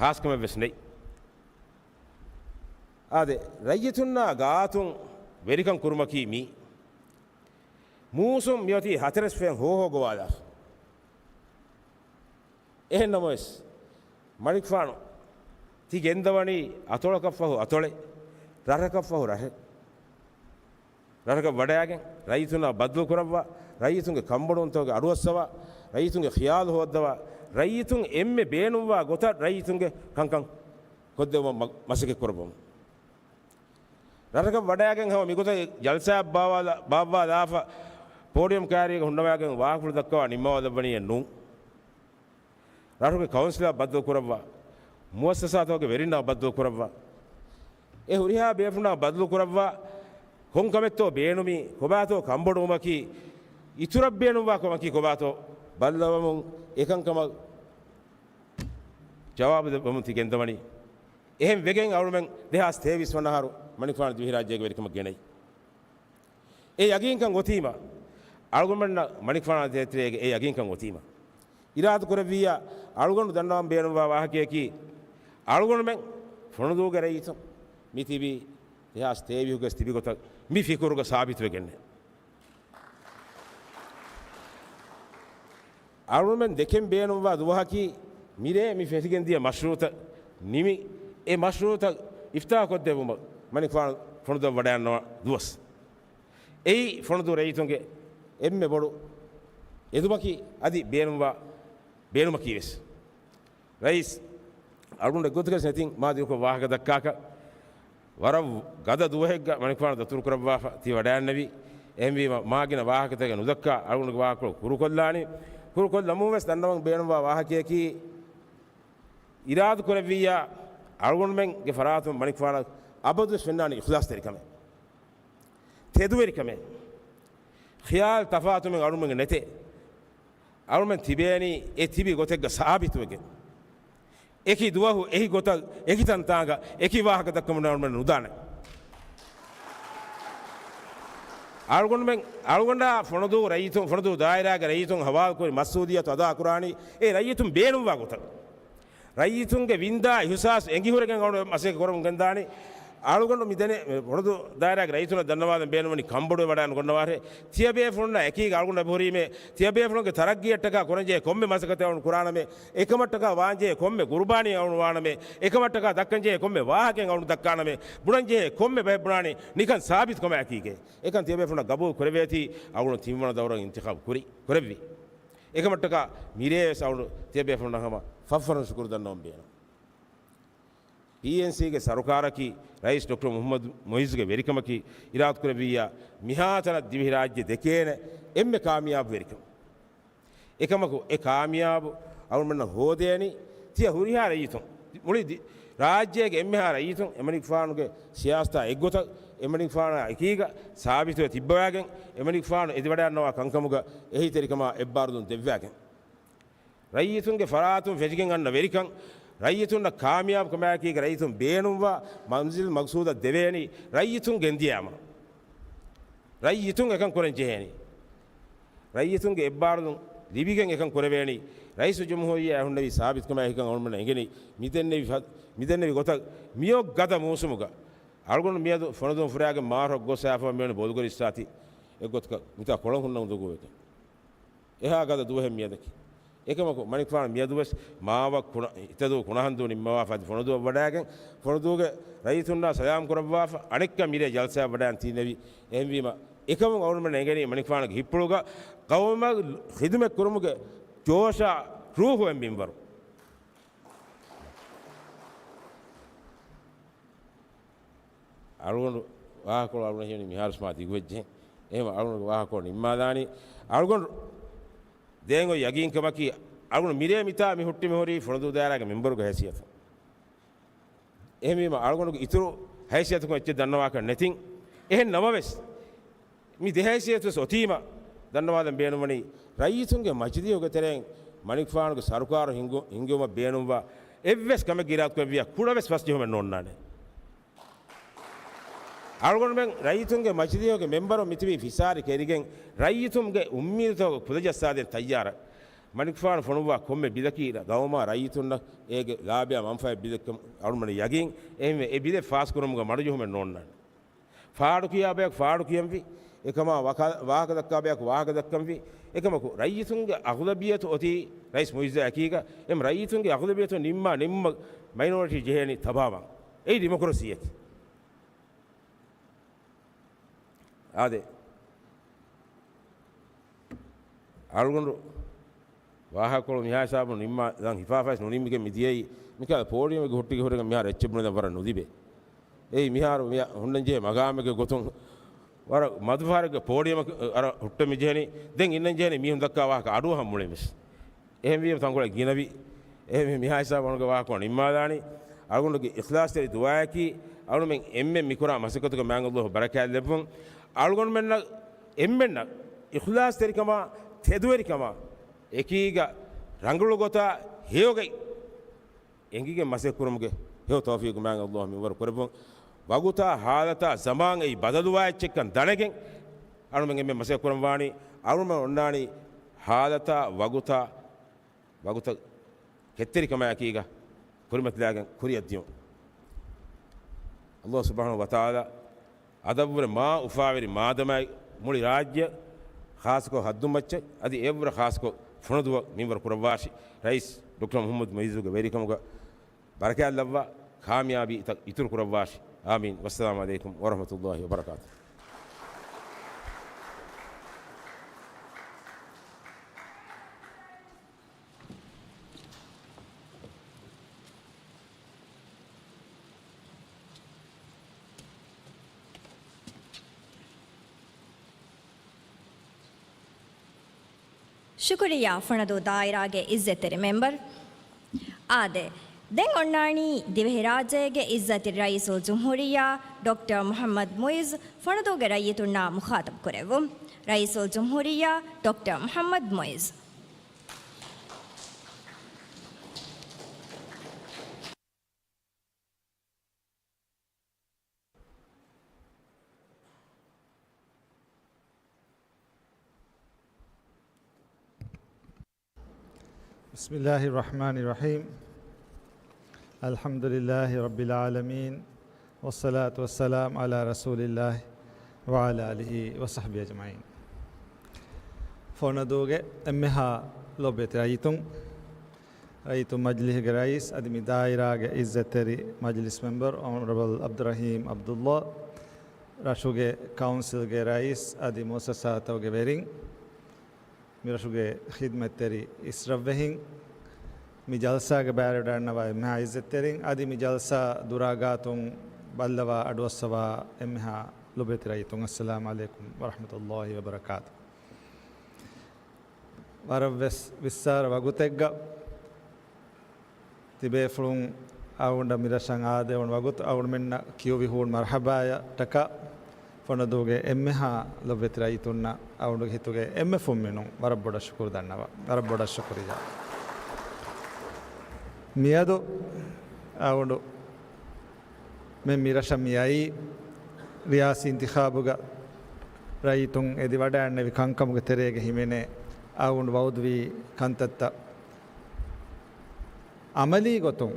ހާސްކަމެއްވެސް ނެތް. އާދެ، ރައްޔިތުންނާ ގާތުން ވެރިކަން ކުރުމަކީ މީ. މޫސުން މިއޮތީ ހަތަރެސް ފެން ހޯހޯ ގޮވާލާފަ. އެހެން ނަމަވެސް، މަނިކުފާނު ތި ގެންދަވަނީ އަތޮޅަކަށްފަހު އަތޮޅެއް، ރަށަކަށްފަހު ރަށެއް. ރަށަކަށް ވަޑައިގެން ރައްޔިތުންނާ ބައްދަލު ކުރައްވާ، ރައްޔިތުންގެ ކަންބޮޑުވުންތަކުގެ އަޑުއައްސަވާ، ރައްޔިތުންގެ ޚިޔާލު ހޯއްދަވާ، ރައްޔިތުން އެންމެ ބޭނުންވާ ގޮތަށް ރައްޔިތުންގެ ކަންކަން ކޮށްދެއްވުމަށް މަ-، މަސައްކަތް ކުރައްވަމު. ރަށަކަށް ވަޑައިގެން ހަމަ މިގޮތަށް ޖަލްސާއެއް ބާވާލާ-، ބާއްވާލާފަ، ޕޯޑިއަމް ކާރީގަ ހުންނަވާގެން ވާހަކަފުޅު ދައްކަވާ ނިންމަވާލައްވަނީއެއް ނޫން. ރަށުގެ ކައުންސިލާ ބައްދަލު ކުރައްވާ، މުއައްސަސާތަކުގެ ވެރިންނާ ބައްދަލު ކުރައްވާ، އެ ހުރިހާ ބޭފުޅުންނާ ބައްދަލު ކުރައްވާ، ކޮން ކަމެއްތޯ ބޭނުމީ، ކޮބާތޯ ކަންބޮޑުވުމަކީ، އިތުރަށް ބޭނުންވާ ކަމަކީ ކޮބާތޯ ބައްލަވަމުން، އެކަންކަމަށް ޖަވާބު ދެއްވަމުން ތި ގެންދަވަނީ. އެހެން ވެގެން އަޅުމެން ދެހާސް ތޭވީސް ވަނަ އަހަރު މަނިކުފާނު ދިވެހިރާއްޖޭގެ ވެރިކަމަށް ގެނައީ. އެ ޔަގީންކަން އޮތީމަ، އަޅުގަނޑުމެންނަށް މަނިކުފާނާ ދޭތެރޭގެ އެ ޔަގީންކަން އޮތީމަ، އިރާދަ ކުރެއްވިއްޔާ، އަޅުގަނޑު ދަންނަވަން ބޭނުންވާ ވާހަކަޔަކީ، އަޅުގަނޑުމެން ފުނަދޫގެ ރައްޔިތުން މި ތިބީ ދެހާސް ތޭވީހުގަ ތިބި ގޮތަށް މި ފިކުރުގަ ސާބިތުވެގެންނެއް. އަޅުގަނޑުމެން ދެކެން ބޭނުންވާ ދުވަހަކީ މިރޭ މި ފެށިގެން ދިޔަ މަޝްރޫޢުތައް ނިމި، އެ މަޝްރޫޢުތައް އިފްތިތާޙް ކޮށްދެއްވުމަށް މަނިކުފާނު ފޮނުދުއަށް ވަޑައިގަންނަވާ ދުވަސް. އެއީ ފޮނުދޫ ރައްޔިތުންގެ އެންމެ ބޮޑު އެދުމަކީ އަދި ބޭނުންވާ ބޭނުމަކީ ވެސް. ރައީސް، އަޅުގަނޑު އެއްގޮތަކަށް ނެތިން މާ ދިރިކޮށް ވާހަކަ ދައްކާކަށް ވަރަށް ގަދަ ދުވަހެއްގަ މަނިކުފާނު ދަތުރުކުރައްވާފަ ތި ވަޑައިގަންނެވި. އެހެންވީމަ މާގިނަ ވާހަކަތަކެއް ނުދައްކާ އަޅުގަނޑުގެ ވާހަކަކޮޅު ކުރުކޮށްލާނީ. ކުރުކޮށްލަމުން ވެސް ދަންނަވަން ބޭނުންވާ ވާހަކަޔަކީ، އިރާދަ ކުރެއްވިއްޔާ އަޅުގަނޑުމެންގެ ފަރާތުން މަނިކުފާނަށް އަބަދުވެސް ފެންނާނީ އިޚްލާޞްތެރިކަމެއް، ތެދުވެރިކަމެއް. ޚިޔާލު ތަފާތުމެއް އަޅުގަނޑުމެންގެ ނެތޭ. އަޅުމެން ތިބޭނީ އެ ތިބި ގޮތެއްގަ ސާބިތުވެގެން. އެކި ދުވަހު އެކި ގޮތަށް އެކި ތަންތާނގަ އެކި ވާހަކަ ދައްކަމުން އަޅުމެން ނުދާނެ. އަޅުގަނޑުމެން، އަޅުގަނޑާ ފޮނުދޫ ރައްޔިތުން، ފޮނުދޫ ދާއިރާގެ ރައްޔިތުން ހަވާލުކުރި މަސްއޫލިއްޔަތު އަދާކުރާނީ އެ ރައްޔިތުން ބޭނުންވާ ގޮތަށް. ރައްޔިތުންގެ ވިންދާ އިހުސާސް އެނގިހުރެގެން އަޅު މަސައްކަތް ކުރަމުން ގެންދާނީ. އަޅުގަނޑު މިދެނެ ފޮނުދޫ ދާއިރާގެ ރައްޔިތުންނަށް ދަންނަވާލަން ބޭނުންވަނީ ކަންބޮޑުވެ ވަޑައިގަންނަވާށޭ. ތިޔަބޭފުޅުންނާ އެކީގަ އަޅުގަނޑު އެބަހުރީމޭ، ތިޔަބޭފުޅުންގެ ތަރައްގީއަށްޓަކާ ކުރަންޖެހޭ ކޮންމެ މަސައްކަތެއް އަޅުގަނޑު ކުރާނަމޭ، އެކަމަށްޓަކާ ވާންޖެހޭ ކޮންމެ ގުރުބާނީ އަޅުގަނޑު ވާނަމޭ، އެކަމަށްޓަކާ ދައްކަންޖެހޭ ކޮންމެ ވާހަކައެއް އަޅުގަނޑު ދައްކާނަމޭ، ބުނަންޖެހޭ ކޮންމެ ބައެއް ބުނާނީ ނިކަން ސާބިތުކަމާއެކީގައި. އެކަން ތިޔަބޭފުޅުންނަށް ގަބޫލު ކުރެވޭތީ އަޅުގަނޑު ތިންވަނަ ދައުރަށް އިންތިޚާބު ކުރި، ކުރެއްވި. އެކަމަށްޓަކާ މިރޭ ވެސް އަޅުގަނޑު ތިޔަބޭފުޅުންނަށް ހަމަ ފަށްފަށުން ޝުކުރު ދަންނަވަން ބޭނުން. ޕީއެންސީގެ ސަރުކާރަކީ ރައީސް ޑޮކްޓަރ މުޙައްމަދު މުޢިއްޒުގެ ވެރިކަމަކީ އިރާދަ ކުރެއްވިއްޔާ މިހާތަނަށް ދިވެހިރާއްޖެ ދެކޭނެ އެންމެ ކާމިޔާބު ވެރިކަން. އެކަމަކު އެ ކާމިޔާބު އަޅުމެންނަށް ހޯދޭނީ ތިޔަ ހުރިހާ ރައްޔިތުން، މުޅި ދި-، ރާއްޖޭގެ އެންމެހާ ރައްޔިތުން އެމަނިކުފާނުގެ ސިޔާސަތާ އެއްގޮތަށް އެމަނިކުފާނާ އެކީގަ ސާބިތުވެ ތިއްބަވާގެން، އެމަނިކުފާނު އެދިވަޑައިގަންނަވާ ކަންކަމުގަ އެހީތެރިކަމާ އެއްބާރުލުން ދެއްވާގެން. ރައްޔިތުންގެ ފަރާތުން ފެށިގެން އަންނަ ވެރިކަން، ރައްޔިތުންނަށް ކާމިޔާބު ކަމާއެކީގަ ރައްޔިތުން ބޭނުންވާ މަންޒިލް މަގްސޫދަށް ދެވޭނީ ރައްޔިތުން ގެންދިޔައިމަ. ރައްޔިތުން އެކަން ކުރަން ޖެހޭނީ. ރައްޔިތުންގެ އެއްބާރުލުން ލިބިގެން އެކަން ކުރެވޭނީ. ރައީސުލްޖުމްހޫރިއްޔާ އެ ހުންނެވި ސާބިތުކަމާއެކީގަ އަޅުމެންނަށް އެނގެނީ މިދެންނެވި ފަ-، މިދެންނެވި ގޮތަށް މިއޮއް ގަދަ މޫސުމުގަ އަޅުގަނޑު މިއަދު ފޮނުދޫން ފުރާގެން މާރަށް ގޮސް އައިފަ މިވަނީ ބޮލުގަރި އިސްތާތި އެއްގޮތަކަށް މިތާ ކޮޅަށް ހުންނަ އުނދަގޫވެގެން. އެހާ ގަދަ ދުވަހެއް މިއަދަކީ. އެކަމަކު، މަނިކުފާނު މިއަދުވެސް މާވަށް ކުނަ-، އިތަދޫ ކުނަހަންދޫ ނިންމަވާފަ އަދި ފޮނުދޫއަށް ވަޑައިގެން، ފޮނުދޫގެ ރައްޔިތުންނާ ސަލާމް ކުރައްވާފަ، އަނެއްކާ މިރޭ ޖަލްސާއަށް ވަޑައިގެން ތިއްބެވި. އެހެންވީމަ، އެކަމުން އަޅުގަނޑުމެން އެނގެނީ މަނިކުފާނުގެ ހިތްޕުޅުގަ ޤައުމަށް ޚިދުމަތް ކުރުމުގެ ޖޯޝާ ރޫޙު އެންމެ މިންވަރު. އަޅުގަނޑު ވާހަކަކޮޅު އަޅުގަނޑަށް ހީވަނީ މިހާރު ސުމާ ދިގުވެއްޖެ. އެހެން އަޅުގަނޑުގެ ވާހަކަކޮޅު ނިންމާލާނީ. އަޅުގަނޑު ދެން އޮތް ޔަގީންކަމަކީ، އަޅުގަނޑު މިރޭ މިތާ މި ހުއްޓި މިހުރީ ފޮނުދޫ ދާއިރާގެ މެމްބަރުގެ ހައިސިއްޔަތުން. އެހެންވީމަ، އަޅުގަނޑުގެ އިތުރު ހައިސިއްޔަތަކުން އެއްޗެއް ދަންނަވާކަށް ނެތިން. އެހެން ނަމަވެސް، މި ދެ ހައިސިއްޔަތުވެސް އޮތީމަ، ދަންނަވާލަން ބޭނުންވަނީ، ރައްޔިތުންގެ މަޖިލީހުގެ ތެރެއިން މަނިކުފާނުގެ ސަރުކާރު ހިންގު-، ހިންގެވުމަށް ބޭނުންވާ އެއްވެސް ކަމެއްގެ އިރާދަކުރެއްވިއްޔާ ކުޑަވެސް ފަސްޖެހުމެއް ނޯންނާނެ. އަޅުގަނޑުމެން ރައްޔިތުންގެ މަޖިލީހުގެ މެމްބަރުން މިތިބީ ފިސާރި ކެރިގެން ރައްޔިތުންގެ އުއްމީދުތަކަށް ކުލަޖައްސާދޭން ތައްޔާރަށް. މަނިކުފާނު ފޮނުއްވާ ކޮންމެ ބިލަކީ ގައުމާ ރައްޔިތުންނަށް އޭގެ ލާބިޔާ މަންފާއެއް ބިލެއްކަމަށް އަޅުގަނޑު ޔަގީން. އެހެންވެ، އެ ބިލެއް ފާސްކުރުމުގަ މަޑުޖެހުމެއް ނޯންނާނެ. ފާޑުކިޔާ ބަޔަކު ފާޑު ކިޔަންވީ، އެކަމާ ވާކަ-، ވާހަކަ ދައްކާ ބަޔަކު ވާހަކަ ދައްކަންވީ. އެކަމަކު، ރައްޔިތުންގެ އަޣުލަބިއްޔަތު އޮތީ ރައީސް މުއިއްޒާ އެކީގަ، އެމް ރައްޔިތުންގެ އަޣުލަބިއްޔަތު ނިންމާ ނިންމަ މައިނޯރިޓީ ޖެހޭނީ ތަބާވާން. އެއީ ޑިމޮކްރަސީއަކީ. އާދެ، އަޅުގަނޑު ވާހަކަކޮޅު މިހާ ހިސާބުން ނިންމާލަން ހިފާފައިސް ނުނިމިގެން މިދިޔައީ، މިކަހަލަ ޕޯޑިއަމެއްގެ ހުއްޓިގެ ހުރެގެން މިހާރު އެއްޗެއް ބުނެދެން ވަރަށް ނުލިބޭ. އެއީ މިހާރު މި ހުންނަންޖެހޭ މަގާމެއްގެ ގޮތުން ވަރަށް މަދުފަހަރެއްގެ ޕޯޑިއަމަކަށް އަރަ ހުއްޓަން މިޖެހެނީ. ދެން އިންނަން ޖެހެނީ މީހުން ދައްކާ ވާހަކަ އަޑުއަހަން މުޅިން ވެސް. އެހެންވީމަ ތަންކޮޅެއް ގިނަވި. އެހެންވީ މިހާ ހިސާބުން އަޅުގަނޑުގެ ވާހަކަ ނިންމާލާނީ. އަޅުގަނޑުގެ އިޚްލާޞްތެރި ދުޢާއަކީ، އަޅުމެން އެންމެން މިކުރާ މަސައްކަތުގެ މާތް ﷲ ބަރަކާތް ލެއްވުން. އަޅުގަނޑުމެންނަށް އެންމެންނަށް އިޚްލާޞްތެރިކަމާ، ތެދުވެރިކަމާ އެކީގަ ރަނގަޅު ގޮތާ ހެޔޮގައި އެނގިގެން މަސައްކަތް ކުރުމުގެ ހެޔޮ ތައުފީޤު މާތް ﷲ މިންވަރު ކުރެއްވުން. ވަގުތާ ހާލަތާ ޒަމާން އެއީ ބަދަލުވާ އެއްޗެއްކަން ދަނެގެން އަޅުމެން އެންމެން މަސައްކަތް ކުރަން ވާނީ. އަޅުމެން އޮންނާނީ ހާލަތާ ވަގުތާ، ވަގުތަށް ކެތްތެރިކަމާއެކީގަ ކުރިމަތިލާގެން ކުރިއަށްދިޔުން. ﷲ ސުބްޙާނަހޫ ވަތަޢާލާ އަދަށްވުރެ މާ އުފާވެރި މާދަމާއި މުޅި ރާއްޖެ، ޚާއްޞަކޮށް ހައްދުމައްޗަށް އަދި އެއަށްވުރެ ޚާއްޞަކޮށް ފޮނަދޫއަށް މިންވަރު ކުރައްވާށި. ރައީސް ޑޮކްޓަރ މުޙައްމަދު މުޢިއްޒުގެ ވެރިކަމުގަ ބަރަކާތްލައްވާ، ކާމިޔާބީތައް އިތުރު ކުރައްވާށި. އާމީން. ވައްސަލާމު ޢަލައިކުމް ވަރަޙްމަތުﷲި ވަބަރަކާތުހު. ޝުކުރިއްޔާ ފޮނަދޫ ދާއިރާގެ އިއްޒަތްތެރި މެމްބަރު. އާދެ، ދެން އޮންނާނީ ދިވެހިރާއްޖޭގެ އިއްޒަތްތެރި ރައީސުލްޖުމްހޫރިއްޔާ ޑޮކްޓަރ މުޙައްމަދު މުޢިއްޒު ފޮނަދޫގެ ރައްޔިތުންނާ މުޚާޠަބު ކުރެއްވުން. ރައީސުލްޖުމްހޫރިއްޔާ ޑޮކްޓަރ މުޙައްމަދު މުޢިއްޒު. بسم الله الرحمن الرحيم. الحمد لله رب العالمين. والصلاة والسلام على رسول الله وعلى آله وصحبه أجمعين. ފޮނަދޫގެ އެންމެހާ ލޮބުވެތި ރައްޔިތުން، ރައްޔިތުން މަޖިލީހުގެ ރައީސް އަދި މި ދާއިރާގެ އިއްޒަތްތެރި މަޖިލިސް މެމްބަރު އޮނަރަބަލް ޢަބްދުއްރަޙީމް ޢަބްދުﷲ، ރަށުގެ ކައުންސިލްގެ ރައީސް އަދި މުއައްސަސާތަކުގެ ވެރިން، މިރަށުގެ ޚިދްމަތްތެރި އިސްރަށްވެހިން، މި ޖަލްސާގެ ބައިވެރިވެވަޑައިގަންނަވާ އެންމެހާ އިއްޒަތްތެރިން އަދި މި ޖަލްސާ ދުރާގާތުން ބައްލަވާ އަޑުއައްސަވާ އެންމެހާ ލޮބުވެތި ރައްޔިތުން، އައްސަލާމު ޢަލައިކުމް ވަރަޙްމަތުﷲި ވަބަރަކާތުހު. ވަރަށްވެސް ވިއްސާރަ ވަގުތެއްގަ ތިބޭފުޅުން އަޅުގަނޑަށް މިރަށަށް އާދެވުނު ވަގުތު އަޅުގަނޑުމެންނަށް ކިޔުވި ހޫނު މަރްޙަބާޔަށްޓަކާ ފޮނަދޫގެ އެންމެހާ ލޮބުވެތި ރައްޔިތުންނަށް އަޅުގަނޑުގެ ހިތުގެ އެންމެ ފުންމިނުން ވަރަށް ބޮޑަށް ޝުކުރު ދަންނަވަން. ވަރަށް ބޮޑަށް ޝުކުރިއްޔާ. މިއަދު އަޅުގަނޑު މެ މިރަށަށް މިއައީ ރިޔާސީ އިންތިޚާބުގަ ރައްޔިތުން އެދިވަޑައިގެންނެވި ކަންކަމުގެ ތެރޭގަ ހިމެނޭ އަޅުގަނޑު ވައުދުވި ކަންތައްތައް އަމަލީ ގޮތުން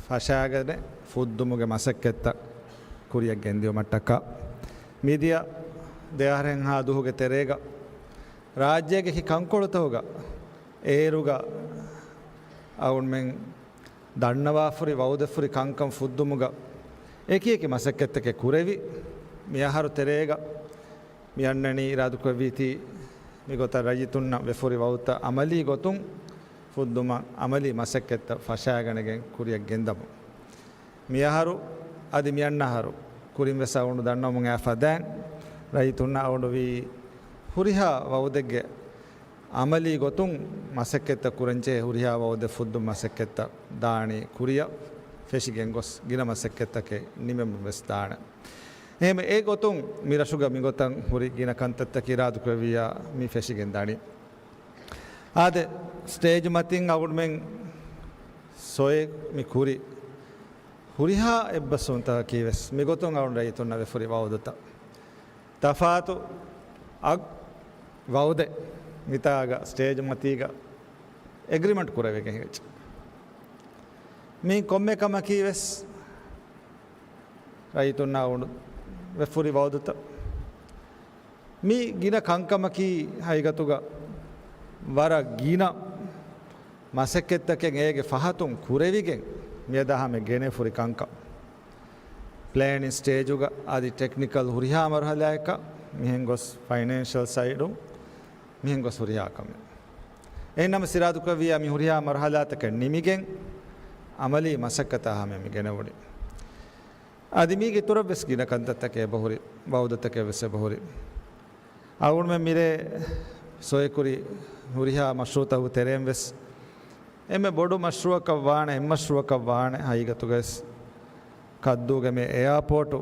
ފަށާގަނެ ފުއްދުމުގެ މަސައްކަތްތައް ކުރިއަށް ގެންދިއުމަށްޓަކާ، މިދިޔަ ދެއަހަރެއްހާ ދުވަހުގެ ތެރޭގަ ރާއްޖޭގެ އެކި ކަންކޮޅުތަކުގަ އޭރުގަ އަޅުގަނޑުމެން ދަންނަވާފުރި ވައުދެއްފުރި ކަންކަން ފުއްދުމުގަ އެކިއެކި މަސައްކަތްތަކެއް ކުރެވި. މިއަހަރު ތެރޭގަ މި އަންނަނީ އިރާދަކުރެއްވީތީ މިގޮތަށް ރައްޔިތުންނަށް ވެފުރި ވައުދުތައް އަމަލީ ގޮތުން ފުއްދުމަށް އަމަލީ މަސައްކަތްތައް ފަށާގަނެގެން ކުރިއަށް ގެންދަމުން. މިއަހަރު އަދި މިއަންނަ އަހަރު ކުރިން ވެސް އަޅުގަނޑު ދަންނަވަމުން އައި ފަދައިން ރައްޔިތުންނަށް އަޅުގަނޑު ވީ ހުރިހާ ވައުދެއްގެ އަމަލީ ގޮތުން މަސައްކަތްތައް ކުރަންޖެހޭ ހުރިހާ ވައުދެއް ފުއްދުމަށް މަސައްކަތްތައް ދާނީ ކުރިއަށް ފެށިގެން ގޮސް ގިނަ މަސައްކަތްތަކެއް ނިމެމުން ވެސް ދާނެ. އެހެން އެ ގޮތުން މި ރަށުގަ މިގޮތަށް ހުރި ގިނަ ކަންތައްތަކެއް އިރާދަކުރެއްވިއްޔާ މި ފެށިގެން ދަނީ. އާދެ، ސްޓޭޖު މަތިން އަޅުގަނޑުމެން ސޮއެ މި ކުރި ހުރިހާ އެއްބަސްވުންތަކަކީ ވެސް މިގޮތުން އަޅުގަނޑު ރައްޔިތުންނަށް ވެފުރި ވައުދުތައް. ތަފާތު އަގް ވައުދެއް މިތާގަ ސްޓޭޖު މަތީގަ އެގްރިމަންޓް ކުރެވިގެން ހިނގައްޖެ. މި ކޮންމެ ކަމަކީ ވެސް ރައްޔިތުންނާ އުނޑު ވެފުރި ވައުދުތައް. މި ގިނަ ކަންކަމަކީ ހަގީގަތުގަ ވަރަށް ގިނަ މަސައްކަތްތަކެއް އޭގެ ފަހަތުން ކުރެވިގެން މިއަދާ ހަމަ ގެނެފުރި ކަންކަން. ޕްލޭނިން ސްޓޭޖުގަ އަދި ޓެކްނިކަލް ހުރިހާ މަރުހަލާއަކަށް މިހެން ގޮސް ފައިނޭންޝަލް ސައިޑު މިހެން ގޮސް ހުރިހާ ކަމެއް. އެހެންނަމަ ސިރާދުކުރެއްވިއްޔާ މި ހުރިހާ މަރުހަލާތަކެއް ނިމިގެން އަމަލީ މަސައްކަތާ ހަމަ މި ގެނެވުނީ. އަދި މީގެ އިތުރަށް ވެސް ގިނަ ކަންތައްތަކެއް އެބަހުރި، ވައުދުތަކެއް ވެސް އެބަހުރި. އަޅުގަނޑުމެން މިރޭ ސޮއެކުރި ހުރިހާ މަޝްރޫޢުތަކުގެ ތެރެއިން ވެސް އެންމެ ބޮޑު މަޝްރޫޢަކަށް ވާނެ، އެއް މަޝްރޫޢަކަށް ވާނެ ހަގީގަތުގައި ވެސް ކައްދޫގެ މި އެއާޕޯޓު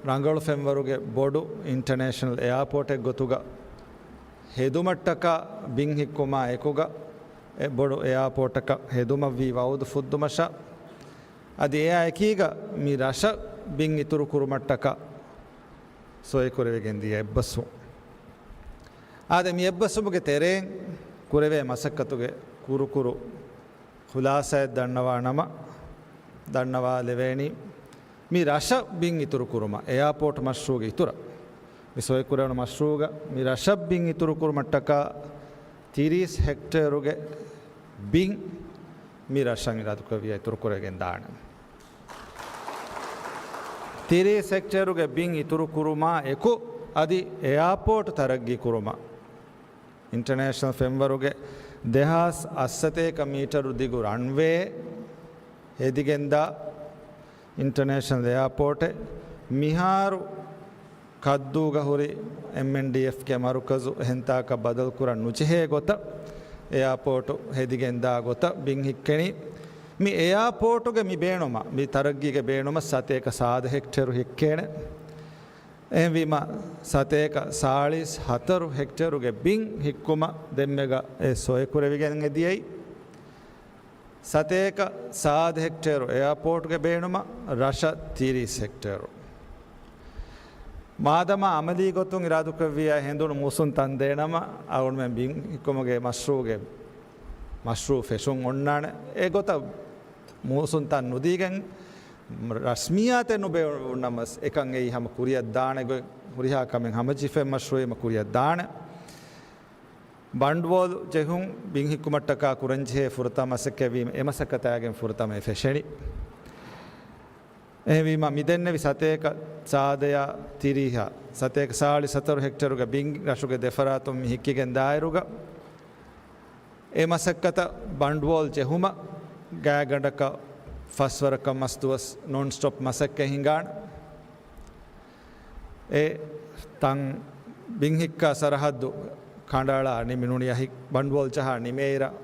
ރަނގަޅު ފެންވަރުގެ ބޮޑު އިންޓަނޭޝަނަލް އެއާޕޯޓެއް ގޮތުގަ ހެދުމަށްޓަކާ ބިން ހިއްކުމާ އެކުގަ އެ ބޮޑު އެއާޕޯޓަކަށް ހެދުމަށްވީ ވައުދު ފުއްދުމަށާ އަދި އެއާ އެކީގަ މި ރަށަށް ބިން އިތުރު ކުރުމަށްޓަކާ ސޮއިކުރެވިގެން ދިޔަ އެއްބަސްވުން. އާދެ، މި އެއްބަސްވުމުގެ ތެރެއިން ކުރެވޭ މަސައްކަތުގެ ކުރުކުރު ޚުލާސާއެއް ދަންނަވާ ނަމަ، ދަންނަވާލެވޭނީ މި ރަށަށް ބިން އިތުރު ކުރުމަށް އެއާޕޯޓް މަޝްރޫޢުގެ އިތުރަށް، މި ސޮއިކުރެވުނު މަޝްރޫޢުގަ މި ރަށަށް ބިން އިތުރު ކުރުމަށްޓަކާ ތިރީސް ހެކްޓޭރުގެ ބިން މި ރަށަށް އިރާދަކުރެއްވިޔާ އިތުރުކުރެވިގެން ދާނެ. ތިރީސް ހެކްޓޭރުގެ ބިން އިތުރުކުރުމާ އެކު، އަދި އެއާޕޯޓް ތަރައްގީ ކުރުމަށް އިންޓަރނޭޝަނަލް ފެންވަރުގެ ދެހާސް އަށްސަތޭކަ މީޓަރު ދިގު ރަންވޭ ހެދިގެންދާ އިންޓަރނޭޝަނަލް އެއާޕޯޓެއް މިހާރު ކައްދޫގަ ހުރި އެމްއެންޑީއެފްގެ މަރުކަޒު އެހެންތާކަށް ބަދަލުކުރަން ނުޖެހޭ ގޮތަށް، އެއާޕޯޓު ހެދިގެންދާ ގޮތަށް ބިން ހިއްކެނީ. މި އެއާޕޯޓުގެ މި ބޭނުމަށް، މި ތަރައްގީގެ ބޭނުމަށް ސަތޭކަ ސާދަ ހެކްޓޭރު ހިއްކޭނެ. އެހެންވީމަ، ސަތޭކަ ސާޅީސް ހަތަރު ހެކްޓޭރުގެ ބިން ހިއްކުމަށް ދެންމެގަ އެ ސޮއިކުރެވިގެން އެދިޔައީ. ސަތޭކަ ސާދަ ހެކްޓޭރު އެއާޕޯޓްގެ ބޭނުމަށް ރަށަށް ތިރީސް ހެކްޓޭރު. މާދަމާ އަމަލީ ގޮތުން އިރާދަކުރެއްވިޔާ ހެނދުނު މޫސުން ތަން ދޭނަމަ، އަޅުގަނޑުމެން ބިން ހިއްކުމުގެ މަޝްރޫޢުގެ މަޝްރޫޢު ފެށުން އޮންނާނެ. އެގޮތަށް މޫސުން ތަން ނުދީގެން ރަސްމިއްޔާތެއް ނުބޭނުންނަމަސް، އެކަން އެއީ ހަމަ ކުރިއަށް ދާނެ ގޮތް ހުރިހާ ކަމެއް ހަމަޖެހިފައި މަޝްރޫޢީ މަ ކުރިއަށް ދާނެ. ބަނޑުވޯލް ޖެހުން ބިން ހިއްކުމަށްޓަކާ ކުރަންޖެހޭ ފުރަތަމަ މަސައްކަތްވީމަ، އެ މަސައްކަތާގެން ފުރަތަމަ އެ ފެށެނީ. އެހެންވީމަ، މި ދެންނެވި ސަތޭކަ ސާދަޔާ ތިރީހަ، ސަތޭކަ ސާޅީސް ހަތަރު ހެކްޓޭރުގެ ބިން ރަށުގެ ދެފަރާތުން މި ހިއްކިގެން ދާއިރުގަ، އެ މަސައްކަތަށް ބަނޑުވޯލް ޖެހުމަށް ގާތްގަނޑަކަށް ފަސްވަރަކަށް މަސްދުވަސް ނޮން ސްޓޮޕް މަސައްކަތް ހިނގާނެ. އެ ތަން ބިން ހިއްކާ ސަރަހައްދު ކަނޑައަޅާ ނިމި ނޫނިޔާ ހި-، ބަނޑުވޯލް ޖަހާ ނިމޭއިރަށް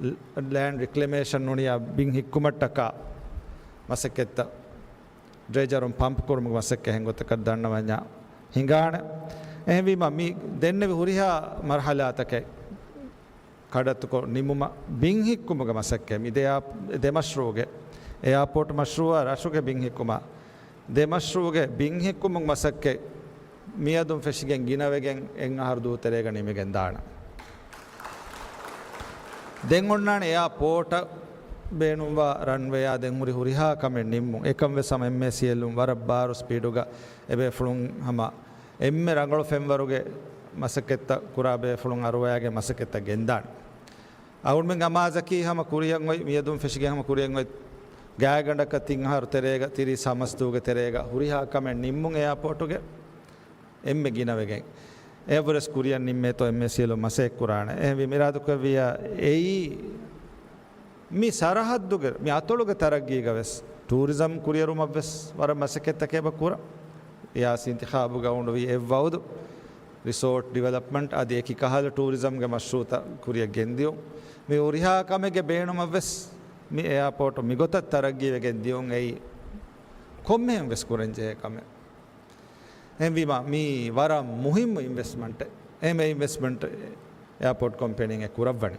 ލ-، ލޭންޑް ރިކްލެމޭޝަން ނޫނިޔާ ބިން ހިއްކުމަށްޓަކާ މަސައްކަތްތައް ޑްރެޖަރުން ޕަމްޕް ކުރުމުގެ މަސައްކަތް ހެންގޮތަކަށް ދަންނަވަންޏާ ހިނގާނެ. އެހެންވީމަ، މި ދެންނެވި ހުރިހާ މަރުހަލާތަކެއް ކަޑައްތުކޮށް ނިމުމަށް ބިން ހިއްކުމުގެ މަސައްކަތް މި ދެ އާ-، ދެ މަޝްރޫޢުގެ، އެއާޕޯޓް މަޝްރޫޢާ ރަށުގެ ބިން ހިއްކުމާ، ދެ މަޝްރޫޢުގެ ބިން ހިއްކުމުގެ މަސައްކަތް މިއަދުން ފެށިގެން ގިނަވެގެން އެއް އަހަރު ދޫ ތެރޭގަ ނިމިގެން ދާނެ. ދެން އޮންނާނެ އެއާޕޯޓަށް ބޭނުންވާ ރަންވޭއާ ދެން ހުރި ހުރިހާ ކަމެއް ނިންމުން. އެކަން ވެސް ހަމަ އެމްއޭސީއެލުން ވަރަށް ބާރު ސްޕީޑުގަ އެބޭފުޅުން ހަމަ އެންމެ ރަނގަޅު ފެންވަރުގެ މަސައްކަތްތައް ކުރާ ބޭފުޅުން އަރުވައިގެ މަސައްކަތްތައް ގެންދާނެ. އަޅުގަނޑުމެން އަމާޒަކީ ހަމަ ކުރިއަށް އޮތް، މިއަދުން ފެށިގެން ހަމަ ކުރިއަށް އޮތް ގާތްގަނޑަކަށް ތިން އަހަރު ތެރޭގަ، ތިރީސް ހަ މަސްދުވުގެ ތެރޭގަ ހުރިހާ ކަމެއް ނިންމުން އެއާޕޯޓުގެ އެންމެ ގިނަވެގެން. އެއަށްވުރެސް ކުރިއަށް ނިންމޭތޯ އެމްއޭސީއެލުން މަސައްކަތް ކުރާނެ. އެހެންވީމަ އިރާދަކުރެއްވިއްޔާ އެއީ މި ސަރަހައްދުގެ، މި އަތޮޅުގެ ތަރައްގީގަ ވެސް ޓޫރިޒަމް ކުރިއެރުމަށް ވެސް ވަރަށް މަސައްކަތްތަކެއް އެބަ ކުރަން. ރިޔާސީ އިންތިޚާބުގަ އުނޑުވި އެއް ވައުދު ރިސޯޓް ޑިވެލޮޕްމަންޓް އަދި އެކި ކަހަލަ ޓޫރިޒަމްގެ މަޝްރޫޢުތައް ކުރިއަށް ގެންދިޔުން. މި ހުރިހާ ކަމެއްގެ ބޭނުމަށް ވެސް މި އެއާޕޯޓު މިގޮތަށް ތަރައްގީވެގެން ދިޔުން އެއީ ކޮންމެހެން ވެސް ކުރަންޖެހޭ ކަމެއް. އެހެންވީމަ، މީ ވަރަށް މުހިއްމު އިންވެސްޓްމަންޓެއް. އެހެން އިންވެސްޓްމަންޓް އެއާޕޯޓް ކޮމްޕެނީއެއް ކުރައްވަނީ.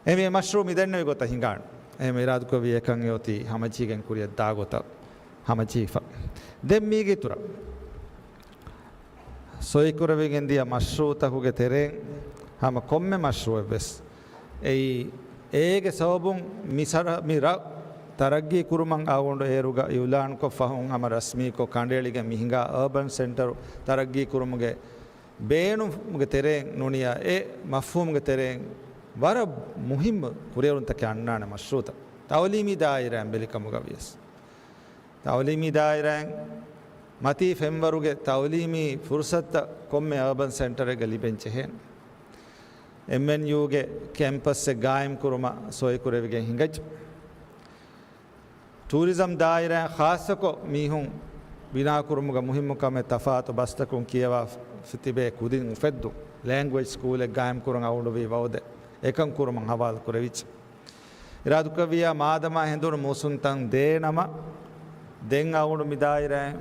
އެހެންވީ މަޝްރޫޢު މި ދެންނެވި ގޮތަށް ހިނގާން. އެހެން އިރާދަކުރެއްވި އެކަން އެއޮތީ ހަމަޖެހިގެން ކުރިއަށް ދާ ގޮތަށް ހަމަޖެހިފަ. ދެން މީގެ އިތުރަށް ސޮއިކުރެވިގެން ދިޔަ މަޝްރޫޢުތަކުގެ ތެރެއިން ހަމަ ކޮންމެ މަޝްރޫޢެއް ވެސް އެއީ، އޭގެ ސަބަބުން މި ސަރަ-، މި ރަށް ތަރައްގީ ކުރުމަށް އަޅުގަނޑު އޭރުގަ އިއުލާންކޮށް ފަހުން ހަމަ ރަސްމީކޮށް ކަނޑައެޅިގެން މި ހިނގާ އާބަން ސެންޓަރު ތަރައްގީ ކުރުމުގެ ބޭނުމުގެ ތެރެއިން ނޫނިޔާ އެ މަފްހޫމުގެ ތެރެއިން ވަރަށް މުހިއްމު ކުރިއެރުންތަކެއް އަންނާނެ މަޝްރޫޢުތައް. ތައުލީމީ ދާއިރާއިން ބެލިކަމުގަ ވިޔަސް. ތައުލީމީ ދާއިރާއިން މަތީ ފެންވަރުގެ ތައުލީމީ ފުރުސަތުތައް ކޮންމެ އާބަން ސެންޓަރެއްގަ ލިބެން ޖެހޭނެ. އެމްއެންޔޫގެ ކެމްޕަސްއެއް ގާއިމް ކުރުމަށް ސޮއިކުރެވިގެން ހިނގައްޖެ. ޓޫރިޒަމް ދާއިރާއިން ޚާއްޞަކޮށް މީހުން ބިނާކުރުމުގަ މުހިއްމު ކަމެއް ތަފާތު ބަސްތަކުން ކިޔަވާ ތިބޭ ކުދިން އުފެއްދުން، ލެންގުއޭޖް ސްކޫލެއް ގާއިމް ކުރަން އައުނުވީ ވައުދެއް އެކަން ކުރުމަށް ހަވާލު ކުރެވިއްޖެ. އިރާދަކުރެއްވިއްޔާ މާދަމާ ހެނދުނު މޫސުންތަން ދޭ ނަމަ، ދެން އައުނު މި ދާއިރާއިން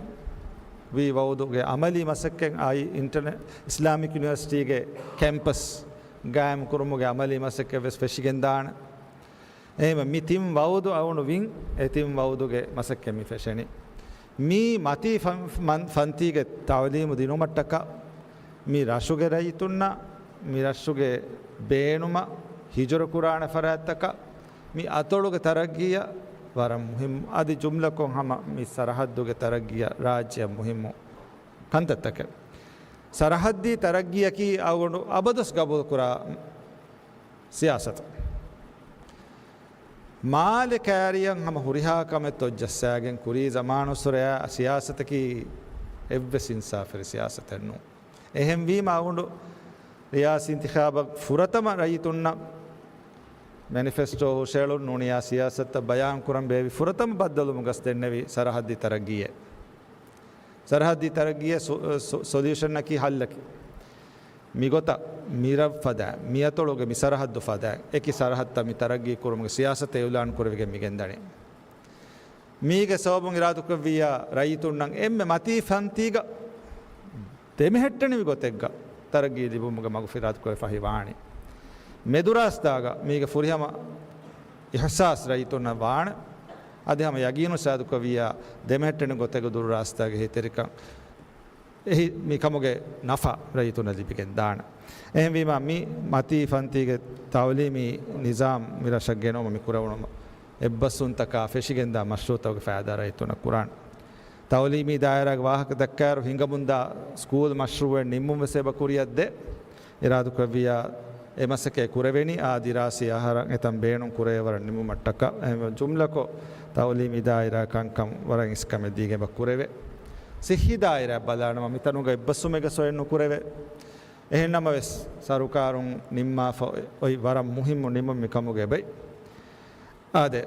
ވީ ވައުދުގެ އަމަލީ މަސައްކަތް އައި އިންޓަރނެ-، އިސްލާމިކް ޔުނިވަރސިޓީގެ ކެމްޕަސް ގާއިމް ކުރުމުގެ އަމަލީ މަސައްކަތް ވެސް ފެށިގެން ދާނެ. އެހެންވެ، މި ތިން ވައުދު އައުނު ވިން، އެ ތިން ވައުދުގެ މަސައްކަތް މި ފެށެނީ. މީ މަތީ ފަން-، މަން-، ފަންތީގެ ތައުލީމު ދިނުމަށްޓަކާ، މި ރަށުގެ ރައްޔިތުންނަށް، މި ރަށުގެ ބޭނުމަށް ހިޖުރަ ކުރާނެ ފަރާތްތަކަށް، މި އަތޮޅުގެ ތަރައްގީއަށް ވަރަށް މުހިއްމު، އަދި ޖުމްލަކޮށް ހަމަ މި ސަރަހައްދުގެ ތަރައްގީއަށް ރާއްޖެއަށް މުހިއްމު ކަންތައްތަކެއް. ސަރަހައްދީ ތަރައްގީއަކީ އަޅުގަނޑު އަބަދުވެސް ގަބޫލުކުރާ ސިޔާސަތު. މާލެ ކައިރިއަށް ހަމަ ހުރިހާ ކަމެއް ތޮއްޖައްސާގެން ކުރީ ޒަމާނުއްސުރެއާ ސިޔާސަތަކީ އެއްވެސް އިންސާފުވެރި ސިޔާސަތެއް ނޫން. އެހެންވީމަ އަޅުގަނޑު ރިޔާސީ އިންތިޚާބަށް ފުރަތަމަ ރައްޔިތުންނަށް މެނިފެސްޓޯ ހުށައެޅުން ނޫނިޔާ ސިޔާސަތަށް ބަޔާންކުރަން ބޭއްވި ފުރަތަމަ ބައްދަލުވުމުގަސް ދެންނެވީ ސަރަހައްދީ ތަރައްގީއޭ. ސަރަހައްދީ ތަރައްގީއޭ ސޮ-، ސޮ-، ސޮލިއުޝަނަކީ ހައްލަކީ. މިގޮތަށް މިރަށް ފަދައިން، މިއަތޮޅުގެ މި ސަރަހައްދު ފަދައިން، އެކި ސަރަހައްދަށް މި ތަރައްގީ ކުރުމުގެ ސިޔާސަތެއް އިއުލާން ކުރެވިގެން މިގެންދަނީ. މީގެ ސަބަބުން އިރާދުކުރެއްވިއްޔާ ރައްޔިތުންނަށް އެންމެ މަތީ ފަންތީގަ ދެމެހެއްޓެނިވި ގޮތެއްގަ ތަރައްގީ ލިބުމުގެ މަގު ފިރާތުކުރެވިފަ ހިވާނީ. މެދުރާސްތާގަ މީގެ ފުރިހަމަ އިޙްސާސް ރައްޔިތުންނަށް ވާނެ. އަދި ހަމަ ޔަގީނު ސާދުކޮށްވިއްޔާ ދެމެހެއްޓެނި ގޮތެއްގަ ދުރުރާސްތާގެ އެހީތެރިކަން އެހި މިކަމުގެ ނަފާ ރައްޔިތުންނަށް ލިބިގެން ދާނެ. އެހެންވީމަ މި މަތީ ފަންތީގެ ތައުލީމީ ނިޒާމް މި ރަށަށް ގެނައުމަށް މި ކުރެވުނު އެއްބަސްވުންތަކާ ފެށިގެންދާ މަޝްރޫޢުތަކުގެ ފައިދާ ރައްޔިތުންނަށް ކުރާނެ. ތައުލީމީ ދާއިރާގެ ވާހަކަ ދައްކާއިރު ހިނގަމުންދާ ސްކޫލް މަޝްރޫޢެއް ނިންމުން ވެސް އެބަ ކުރިއަށް ދޭ. އިރާދުކުރެއްވިއްޔާ އެ މަސައްކަތް ކުރެވެނީ އާ ދިރާސީ އަހަރަށް އެތަން ބޭނުން ކުރެވޭ ވަރަށް ނިމުމަށްޓަކާ. އެހެންވެ ޖުމްލަކޮށް ތައުލީމީ ދާއިރާ ކަންކަން ވަރަށް އިސްކަމެއް ދީގެން އެބަ ކުރެވޭ. ސިއްހީ ދާއިރާއަށް ބަލާނަމަ މިތަނުގަ އެއްބަސްވުމެއްގެ ސޮއެއް ނުކުރެވޭ. އެހެންނަމަވެސް، ސަރުކާރުން ނިންމާފަ އޮތް ވަރަށް މުހިއްމު ނިންމުން މިކަމުގެ އެބައި. އާދެ،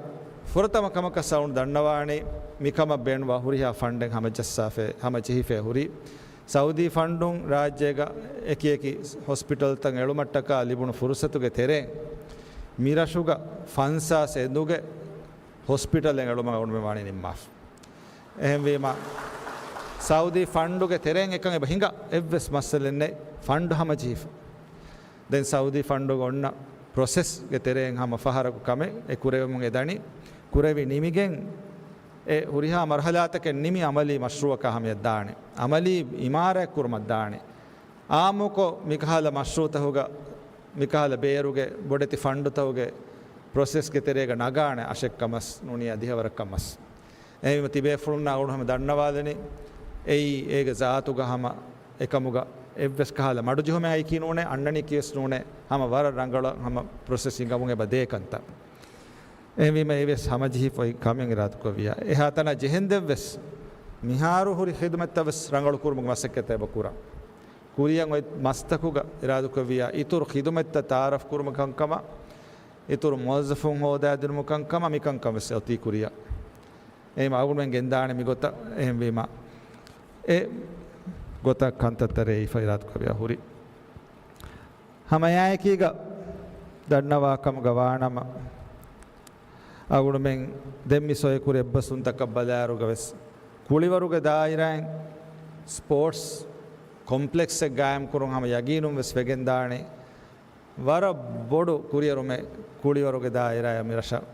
ފުރަތަމަ ކަމަކަށް އަޅުގަނޑު ދަންނަވާނީ، މިކަމަށް ބޭނުންވާ ހުރިހާ ފަންޑެއް ހަމަޖައްސާފަ، ހަމަޖެހިފަ ހުރީ. ސައުދީ ފަންޑުން ރާއްޖޭގަ އެކިއެކި ހޮސްޕިޓަލްތައް އެޅުމަށްޓަކާ ލިބުނު ފުރުސަތުގެ ތެރެއިން، މިރަށުގަ ފަންސާސް އެނދުގެ ހޮސްޕިޓަލެއް އެޅުމަށް އަޅުގަނޑުމެން ވާނީ ނިންމާފަ. އެހެންވީމަ، ސައުދީ ފަންޑުގެ ތެރެއިން އެކަން އެބަ ހިނގާ އެއްވެސް މައްސަލައެއް ނެތް، ފަންޑު ހަމަޖެހިފަ. ދެން ސައުދީ ފަންޑުގެ އޮންނަ ޕްރޮސެސްގެ ތެރެއިން ހަމަ ފަހަރަކު ކަމެއް އެ ކުރެވެމުން އެ ދަނީ، ކުރެވި ނިމިގެން އެ ހުރިހާ މަރުހަލާތަކެއް ނިމި އަމަލީ މަޝްރޫޢަކަށް ހަމަޔަށް ދާނެ. އަމަލީ އިމާރާތް ކުރުމަށް ދާނެ. އާއްމުކޮށް މިކަހަލަ މަޝްރޫޢުތަކުގަ މިކަހަލަ ބޭރުގެ ބޮޑެތި ފަންޑުތަކުގެ ޕްރޮސެސްގެ ތެރޭގަ ނަގާނެ އަށެއްކަމަސް ނޫނިޔާ ދިހަވަރަކަމަސް. އެހެންވީމަ ތިބޭފުޅުންނާ އަޅުގަނޑު ހަމަ ދަންނަވާލަނީ، އެއީ އޭގެ ޒާތުގަ ހަމަ އެކަމުގަ އެއްވެސް ކަހަލަ މަޑުޖެހުމެއް އައިކީ ނޫނޭ، އަންނަނީކީވެސް ނޫނޭ، ހަމަ ވަރަށް ރަނގަޅަށް ހަމަ ޕްރޮސެސް ހިނގަމުން އެބަ ދޭ ކަންތައް. އެހެންވީމަ އެވެސް ހަމަޖެހިފައި ކަމެއް އިރާދަކުރެއްވިއްޔާ، އެހާ ތަނަށް ޖެހެންދެން ވެސް މިހާރު ހުރި ޚިދުމަތްތައް ވެސް ރަނގަޅު ކުރުމުގެ މަސައްކަތްތައް އެބަ ކުރަން. ކުރިއަށް އޮތް މަސްތަކުގަ އިރާދަކުރެއްވިއްޔާ، އިތުރު ޚިދުމަތްތައް ތައާރަފް ކުރުމުގެ ކަންކަމަށް، އިތުރު މުވައްޒަފުން ހޯދާދިނުމުގެ ކަންކަމަށް މިކަންކަން ވެސް އޮތީ ކުރިއަށް. އެހެން އަޅުގަނޑުމެން ގެންދާނެ މިގޮތަށް. އެހެންވީމަ، އެ ގޮތަށް ކަންތައްތައް ރޭވިފަ އިރާދަކުރެއްވިއްޔާ ހުރި. ހަމައެއާއެކީގަ ދަންނަވާ ކަމުގަ ވާނަމަ، އަޅުގަނޑުމެން ދެން މި ސޮއިކުރި އެއްބަސްވުންތަކަށް ބަލާއިރުގަ ވެސް، ކުޅިވަރުގެ ދާއިރާއިން ސްޕޯޓްސް ކޮމްޕްލެކްސްއެއް ގާއިމް ކުރުން ހަމަ ޔަގީނުން ވެސް ވެގެންދާނެ. ވަރަށް ބޮޑު ކުރިއެރުމެއް ކުޅިވަރުގެ ދާއިރާއަށް މި ރަށަށް،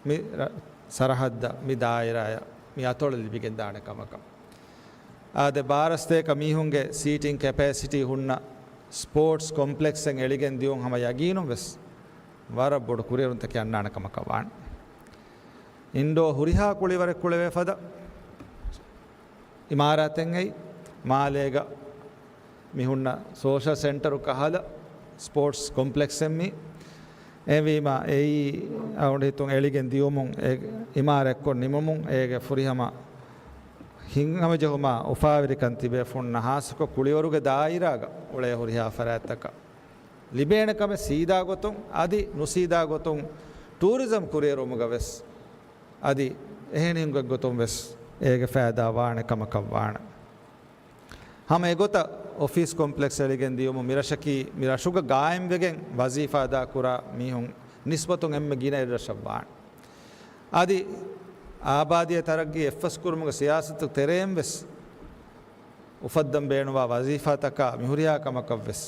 މި ރަ-، ސަރަހައްދަށް، މި ދާއިރާއަށް، މި އަތޮޅަށް ލިބިގެންދާނެ ކަމަކަށް. އާދެ، ބާރަ ސަތޭކަ މީހުންގެ ސީޓިން ކެޕޭސިޓީ ހުންނަ ސްޕޯޓްސް ކޮމްޕްލެކްސްއެއް އެޅިގެން ދިޔުން ހަމަ ޔަގީނުން ވެސް ވަރަށް ބޮޑު ކުރިއެރުންތަކެއް އަންނާނެ ކަމަކަށް ވާނެ. އިންޑޯ ހުރިހާ ކުޅިވަރެއް ކުޅެވޭ ފަދަ އިމާރާތެއް އެއީ، މާލޭގަ މި ހުންނަ ސޯޝަލް ސެންޓަރު ކަހަލަ ސްޕޯޓްސް ކޮމްޕްލެކްސްއެއް މީ. އެހެންވީމަ އެއީ އަޅުގަނޑު ހިތުން އެޅިގެން ދިޔުމުން، އެ އިމާރާތްކޮށް ނިމުމުން އޭގެ ފުރިހަމަ ހިތްހަމަޖެހުމާ އުފާވެރިކަން ތިބޭފުޅުންނަށް ހާއްސަކޮށް ކުޅިވަރުގެ ދާއިރާގަ އުޅޭ ހުރިހާ ފަރާތްތަކަށް ލިބޭނެ ކަމެއް ސީދާ ގޮތުން އަދި ނުސީދާ ގޮތުން ޓޫރިޒަމް ކުރިއެރުމުގަ ވެސް އަދި އެހެނިހެން ގޮތްގޮތުން ވެސް އޭގެ ފައިދާ ވާނެ ކަމަކަށް ވާނެ. ހަމަ އެގޮތަށް އޮފީސް ކޮމްޕްލެކްސް އެޅިގެން ދިޔުމުން މިރަށަކީ މި ރަށުގަ ގާއިމްވެގެން ވަޒީފާ އަދާކުރާ މީހުން ނިސްބަތުން އެންމެ ގިނަ އެއްރަށަށް ވާނެ. އަދި އާބާދީ ތަރައްގީ އެއްފަސްކުރުމުގެ ސިޔާސަތު ތެރެއިން ވެސް އުފައްދަން ބޭނުންވާ ވަޒީފާތަކާ މިހުރިހާ ކަމަކަށް ވެސް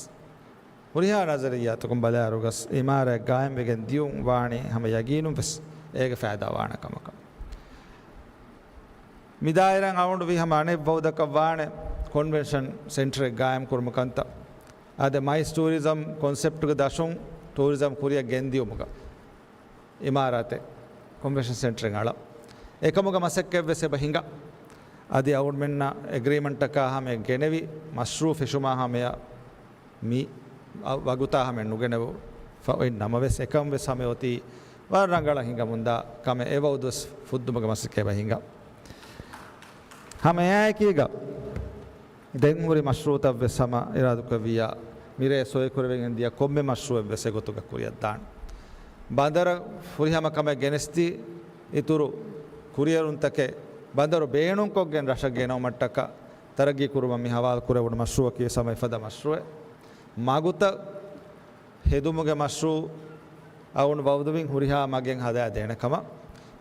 ހުރިހާ ނަޒަރިއްޔާތަކުން ބަލާއިރުގަސް އިމާރާތް ގާއިމްވެގެން ދިޔުން ވާނީ ހަމަ ޔަގީނުން ވެސް އޭގެ ފައިދާ ވާނެ ކަމަކަށް. މި ދާއިރާއިން އަޅުގަނޑު ވީ ހަމަ އަނެއް ވައުދަކަށް ވާނެ ކޮންވެންޝަން ސެންޓަރެއް ގާއިމް ކުރުމުގެ ކަންތައް. އާދެ، މައިސް ޓޫރިޒަމް ކޮންސެޕްޓުގެ ދަށުން ޓޫރިޒަމް ކުރިއަށް ގެންދިޔުމުގަ އިމާރާތެއް ކޮންވެންޝަން ސެންޓަރެއް އަޅަން. އެކަމުގެ މަސައްކަތް ވެސް އެބަ ހިނގާ. އަދި އަޅުގަނޑުމެންނަށް އެގްރީމަންޓަކާ ހަމަޔަށް ގެނެވި މަޝްރޫޢު ފެށުމާ ހަމަޔަށް މި ވަގުތާ ހަމަޔަށް ނުގެނެވު ފަ އޮތް ނަމަވެސް، އެކަން ވެސް ހަމަޔަށް އޮތީ ވަރަށް ރަނގަޅަށް ހިނގަމުންދާ ކަމެއް. އެ ވައުދުވެސް ފުއްދުމުގެ މަސައްކަތް އެބަ ހިނގާ. ހަމަ އެއާއެކީގަ ދެން ހުރި މަޝްރޫޢުތައްވެސް ހަމަ އިރާދަކުރެއްވިއްޔާ، މިރޭ ސޮއިކުރެވިގެން ދިޔަ ކޮންމެ މަޝްރޫޢެއްވެސް އެގޮތުގަ ކުރިއަށްދާނެ. ބަނދަރަށް ފުރިހަމަ ކަމެއް ގެނެސްދީ، އިތުރު ކުރިއެރުންތަކެއް ބަނދަރު ބޭނުންކޮށްގެން ރަށަށް ގެނައުމަށްޓަކާ ތަރައްގީ ކުރުމަށް މި ހަވާލު ކުރެވުނު މަޝްރޫޢަކީ ވެސް ހަމަ އެފަދަ މަޝްރޫޢެއް. މަގުތައް ހެދުމުގެ މަޝްރޫޢު އަޅުގަނޑު ވައުދުވިން ހުރިހާ މަގެއް ހަދާ ދޭނެ ކަމަށް.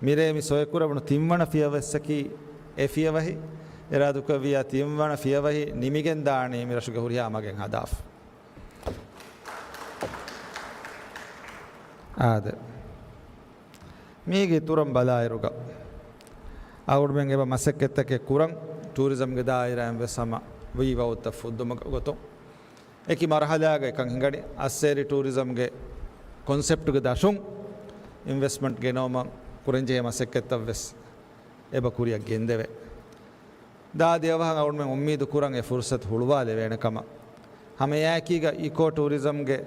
މިރޭ މި ސޮއިކުރެވުނު ތިންވަނަ ފިޔަވައްސަކީ އެ ފިޔަވަހި. އިރާދަކުރެއްވިއްޔާ ތިންވަނަ ފިޔަވަހި ނިމިގެން ދާނީ މި ރަށުގެ ހުރިހާ މަގެއް ހަދާފަ. އާދެ. މީގެ އިތުރަށް ބަލާއިރުގަ އަޅުގަނޑުމެން އެބަ މަސައްކަތްތަކެއް ކުރަން، ޓޫރިޒަމްގެ ދާއިރާއިން ވެސް ހަމަ ވީ ވައުދުތައް ފުއްދުމުގެ ގޮތުން އެކި މަރުހަލާގަ އެކަން ހިނގަނީ. އައްސޭރި ޓޫރިޒަމްގެ ކޮންސެޕްޓުގެ ދަށުން އިންވެސްޓްމަންޓް ގެނައުމަށް ކުރަންޖެހޭ މަސައްކަތްތައް ވެސް އެބަ ކުރިއަށް ގެންދެވޭ. ދާދިޔަ ވަހަށް އަޅުގަނޑުމެން އުއްމީދު ކުރަން އެ ފުރުސަތު ހުޅުވާލެވޭނެ ކަމަށް. ހަމަ އެއާއެކީގަ އިކޯ ޓޫރިޒަމްގެ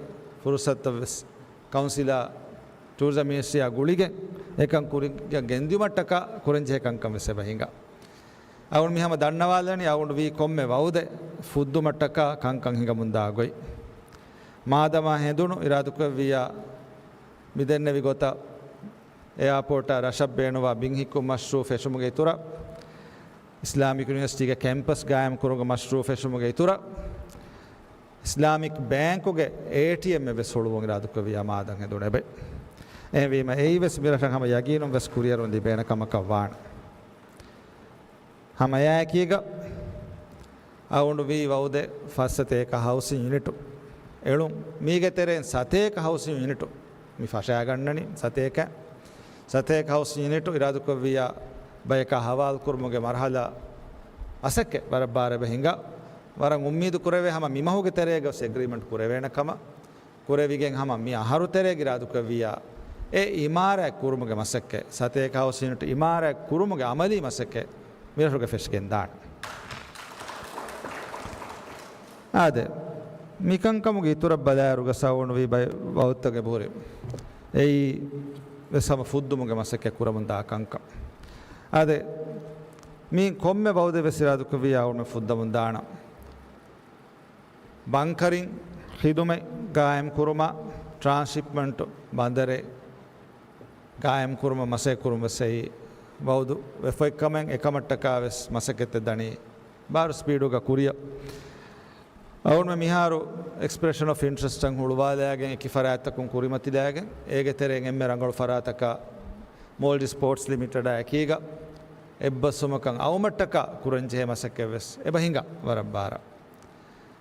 ފުރުސަތުތައް ވެސް ކައުންސިލާ ޓޫރިޒަމް މިނިސްޓްރީއާ ގުޅިގެން އެކަން ކުރިއަށް ގެންދިއުމަށްޓަކާ ކުރަންޖެހޭ ކަންކަން ވެސް އެބަ ހިނގާ. އަޅުގަނޑު މި ހަމަ ދަންނަވާލަނީ އަޅުގަނޑު ވީ ކޮންމެ ވައުދެއް ފުއްދުމަށްޓަކާ ކަންކަން ހިނގަމުންދާ ގޮތް. މާދަމާ ހެނދުނު އިރާދަކުރެއްވިއްޔާ މިދެންނެވި ގޮތަށް އެއާޕޯޓާ ރަށަށް ބޭނުންވާ ބިން ހިއްކުމުގެ މަޝްރޫޢު ފެށުމުގެ އިތުރަށް، އިސްލާމިކް ޔުނިވަރސިޓީގެ ކެމްޕަސް ގާއިމް ކުރުމުގެ މަޝްރޫޢު ފެށުމުގެ އިތުރަށް، އިސްލާމިކް ބޭންކުގެ އޭޓީއެމްއެއް ވެސް ހުޅުވުން އިރާދަކުރެއްވިއްޔާ މާދަން ހެނދުނު އެބައި. އެހެންވީމަ އެއީ ވެސް މިރަށަށް ހަމަ ޔަގީނުން ވެސް ކުރިއެރުން ލިބޭނެ ކަމަކަށް ވާނެ. ހަމައެއާއެކީގަ އަޅުގަނޑު ވީ ވައުދެއް ފަސް ސަތޭކަ ހައުސިން ޔުނިޓު އެޅުން. މީގެ ތެރެއިން ސަތޭކަ ހައުސިން ޔުނިޓު މި ފަށާގަންނަނީ ސަތޭކަ. ސަތޭކަ ހައުސިން ޔުނިޓު އިރާދަކުރެއްވިއްޔާ ބަޔަކާ ހަވާލު ކުރުމުގެ މަރުހަލާ މަސައްކަތް ވަރަށް ބާރަށް އެބަ ހިނގާ. ވަރަށް އުއްމީދު ކުރެވޭ ހަމަ މި މަހުގެ ތެރޭގަ ވެސް އެގްރީމަންޓް ކުރެވޭނެ ކަމަށް. ކުރެވިގެން ހަމަ މި އަހަރު ތެރޭގަ އިރާދަކުރެއްވިއްޔާ، އެ އިމާރާތް ކުރުމުގެ މަސައްކަތް، ސަތޭކަ ހައުސިން ޔުނިޓު އިމާރާތް ކުރުމުގެ އަމަލީ މަސައްކަތް މިރަށުގަ ފެށިގެން ދާނެ. އާދެ، މިކަންކަމުގެ އިތުރަށް ބަލާއިރުގަ ސައުނުވީ ބައި ވައުދުތަކެއް ބުހުރި. އެއީ ވެސް ހަމަ ފުއްދުމުގެ މަސައްކަތް ކުރަމުން ދާ ކަންކަން. އާދެ، މި ކޮންމެ ވައުދެއް ވެސް އިރާދަކުރެއްވިއްޔާ އަޅުގަނޑު ފުއްދަމުން ދާނަން. ބަންކަރިން ޚިދުމަތް ގާއިމް ކުރުމަށް، ޓްރާންސްޝިޕްމަންޓް ބަނދަރެއް ގާއިމް ކުރުމަށް މަސައްކަތް ކުރުން ވެސް އެއީ ވައުދު ވެފައިކަމެއް. އެކަމަށްޓަކާ ވެސް މަސައްކަތްތައް ދަނީ ބާރު ސްޕީޑުގަ ކުރިއަށް. އަޅުގަނޑުމެން މިހާރު އެކްސްޕްރެޝަން އޮފް އިންޓްރެސްޓް ހުޅުވާލާގެން، އެކި ފަރާތްތަކުން ކުރިމަތިލާގެން، އޭގެ ތެރެއިން އެންމެ ރަނގަޅު ފަރާތަކަށް މޯލްޑިވްސް ޕޯޓްސް ލިމިޓެޑާ އެކީގަ އެއްބަސްވުމަކަށް އައުމަށްޓަކާ ކުރަންޖެހޭ މަސައްކަތް ވެސް އެބަ ހިނގާ ވަރަށް ބާރަށް.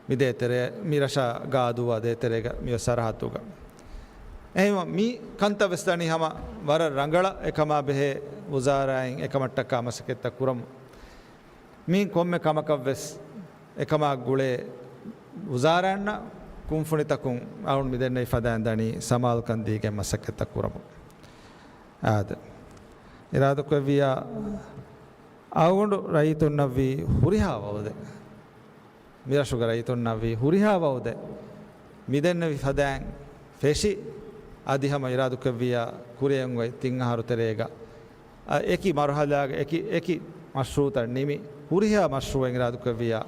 މި ދޭތެރޭ، މި ރަށާ ގާދޫއާ ދޭތެރޭގަ މި ސަރަހައްދުގަ. އެހެންވެ، މި ކަންތައް ވެސް ދަނީ ހަމަ ވަރަށް ރަނގަޅަށް އެކަމާ ބެހޭ ވުޒާރާއިން އެކަމަށްޓަކާ މަސައްކަތްތައް ކުރަމުން. މި ކޮންމެ ކަމަކަށް ވެސް އެކަމާ ގުޅޭ ވުޒާރާއިންނަށް ކުންފުނިތަކުން އަޅުން މި ދެންނެވި ފަދައިން ދަނީ ސަމާލުކަން ދީގެން މަސައްކަތްތައް ކުރަމުން. އާދެ، އިރާދަކުރެއްވިއްޔާ އަޅުގަނޑު ރައްޔިތުންނަށްވީ ހުރިހާ ވައުދެއް. މިރަށުގެ ރައްޔިތުންނަށްވީ ހުރިހާ ވައުދެއް މިދެންނެވި ފަދައިން ފެށި، އަދި ހަމަ އިރާދަކުރެއްވިއްޔާ ކުރިއަށް އޮތް ތިން އަހަރު ތެރޭގަ، އަ، އެކި މަރުހަލާގެ އެކި، އެކި މަޝްރޫޢުތައް ނިމި، ހުރިހާ މަޝްރޫޢެއް އިރާދަކުރެއްވިއްޔާ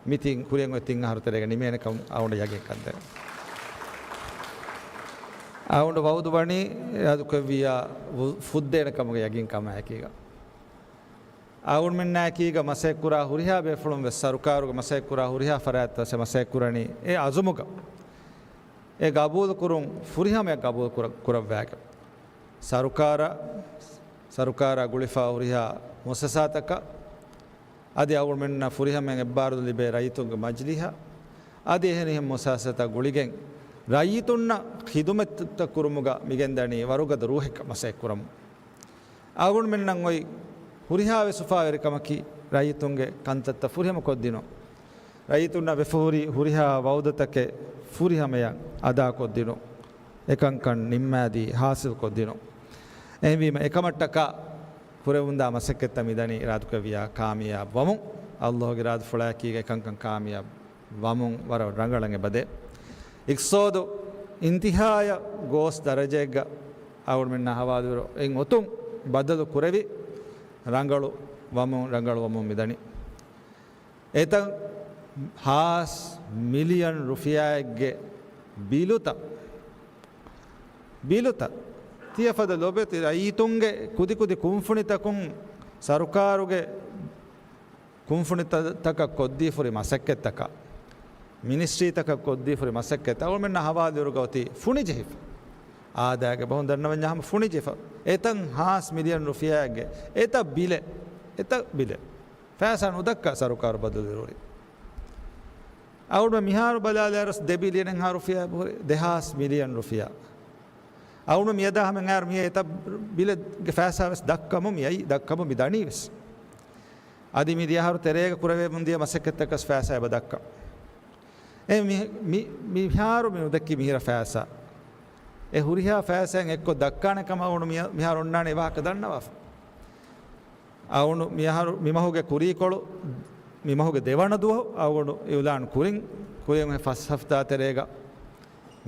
މި ތިން ކުރިއަށް އޮތް ތިން އަހަރު ތެރޭގަ ނިމޭނެކަން އަޅުގަނޑަށް ޔަގީންކަން ދޭން. އަޅުގަނޑު ވައުދު ވަނީ އިރާދަކުރެއްވިއްޔާ ވު-، ފުއްދޭނެ ކަމުގެ ޔަގީންކަމާއެކީގަ. އަޅުގަނޑުމެންނާއެކީގަ މަސައްކަތްކުރާ ހުރިހާ ބޭފުޅުން ވެސް، ސަރުކާރުގެ މަސައްކަތްކުރާ ހުރިހާ ފަރާތްތައް ވެސް މަސައްކަތްކުރަނީ އެ އަޒުމުގަ. އެ ގަބޫލުކުރުން ފުރިހަމަޔަށް ގަބޫލު ކުރަ-، ކުރައްވާގެން. ސަރުކާރަށް، ސަރުކާރާ ގުޅިފާ ހުރިހާ މުއައްސަސާތަކަށް، އަދި އަޅުގަނޑުމެންނަށް ފުރިހަމަޔަށް އެއްބާރުލު ލިބޭ ރައްޔިތުންގެ މަޖިލީހަށް، އަދި އެހެނިހެން މުއައްސަސާތައް ގުޅިގެން ރައްޔިތުންނަށް ޚިދުމަތްތައް ކުރުމުގަ މިގެންދަނީ ވަރުގަދަ ރޫހެއްގަ މަސައްކަތްކުރަމުން. އަޅުގަނޑުމެންނަށް އޮތް ހުރިހާވެސް އުފާވެރިކަމަކީ ރައްޔިތުންގެ ކަންތައްތައް ފުރިހަމަ ކޮށްދިނުން. ރައްޔިތުންނަށް ވެފަހުރި ހުރިހާ ވައުދުތަކެއް ފުރިހަމަޔަށް އަދާކޮށްދިނުން. އެކަންކަން ނިންމާދީ ހާސިލްކޮށްދިނުން. އެހެންވީމަ އެކަމަށްޓަކާ ކުރެވުންދާ މަސައްކަތްތައް މިދަނީ އިރާދުކުރެއްވިއްޔާ ކާމިޔާބު ވަމުން. އައްލާހުގެ އިރާދަފުޅާއެކީގަ އެކަންކަން ކާމިޔާބު ވަމުން ވަރަށް ރަނގަޅަށް އެބަދޭ. އިޤްތިޞާދު އިންތިހާޔަށް ގޯސް ދަރަޖައެއްގަ އަޅުމެންނާ ހަވާލުވިއިރު އެއް އޮތުން ބަދަލު ކުރެވި ރަނގަޅު ވަމުން، ރަނގަޅު ވަމުން މިދަނީ. އެތައް ހާސް މިލިއަން ރުފިޔާއެއްގެ ބިލުތައް، ބިލުތައް ތިޔަފަދަ ލޮބެތި ރައްޔިތުންގެ ކުދިކުދި ކުންފުނިތަކުން ސަރުކާރުގެ ކުންފުނިތަކަށް ކޮށްދީފުރި މަސައްކަތްތަކަށް، މިނިސްޓްރީތަކަށް ކޮށްދީފުރި މަސައްކަތް އަޅުމެންނަށް ހަވާލުވިއިރުގަ އޮތީ ފުނިޖެހިފަ. އާދައިގެ ބަހުން ދަންނަވަންޏާ ހަމަ ފުނިޖެހިފަ. އެތައް ހާސް މިލިއަން ރުފިޔާއެއްގެ އެތައް ބިލެއް، އެތައް ބިލެއް ފައިސާ ނުދައްކާ ސަރުކާރު ބަދަލުވިއިރު ހުރި. އަޅުގަނޑު މިހާރު ބަލާލާއިރު ދެ ބިލިއަނެއްހާ ރުފިޔާ ދެހާސް މިލިއަން ރުފިޔާ. އަޅުގަނޑު މިއަދާ ހަމަ އައިރު މި އެތައް ބިލެއްގެ ފައިސާ ވެސް ދައްކަމު މި އައީ، ދައްކަމު މި ދަނީ ވެސް. އަދި މި ދިޔަހަރު ތެރޭގަ ކުރެވެމުން ދިޔަ މަސައްކަތްތަކަސް ފައިސާ އެބަ ދައްކަ. އެ މި، މި، މިހާރު މި ނުދެއްކި މިހިރަ ފައިސާ. އެ ހުރިހާ ފައިސާއިން އެއްކޮށް ދައްކާނެ ކަމަށް އަޅުގަނޑު މި، މިހާރު އޮންނާނެ ވާހަކަ ދަންނަވާފަ. އަޅުގަނޑު މިހާރު، މި މަހުގެ ކުރީކޮޅު، މި މަހުގެ ދެވަނަ ދުވަހު އަޅުގަނޑު އިއުލާން ކުރިން، ކުރިން އެ ފަސް ހަފްތާ ތެރޭގަ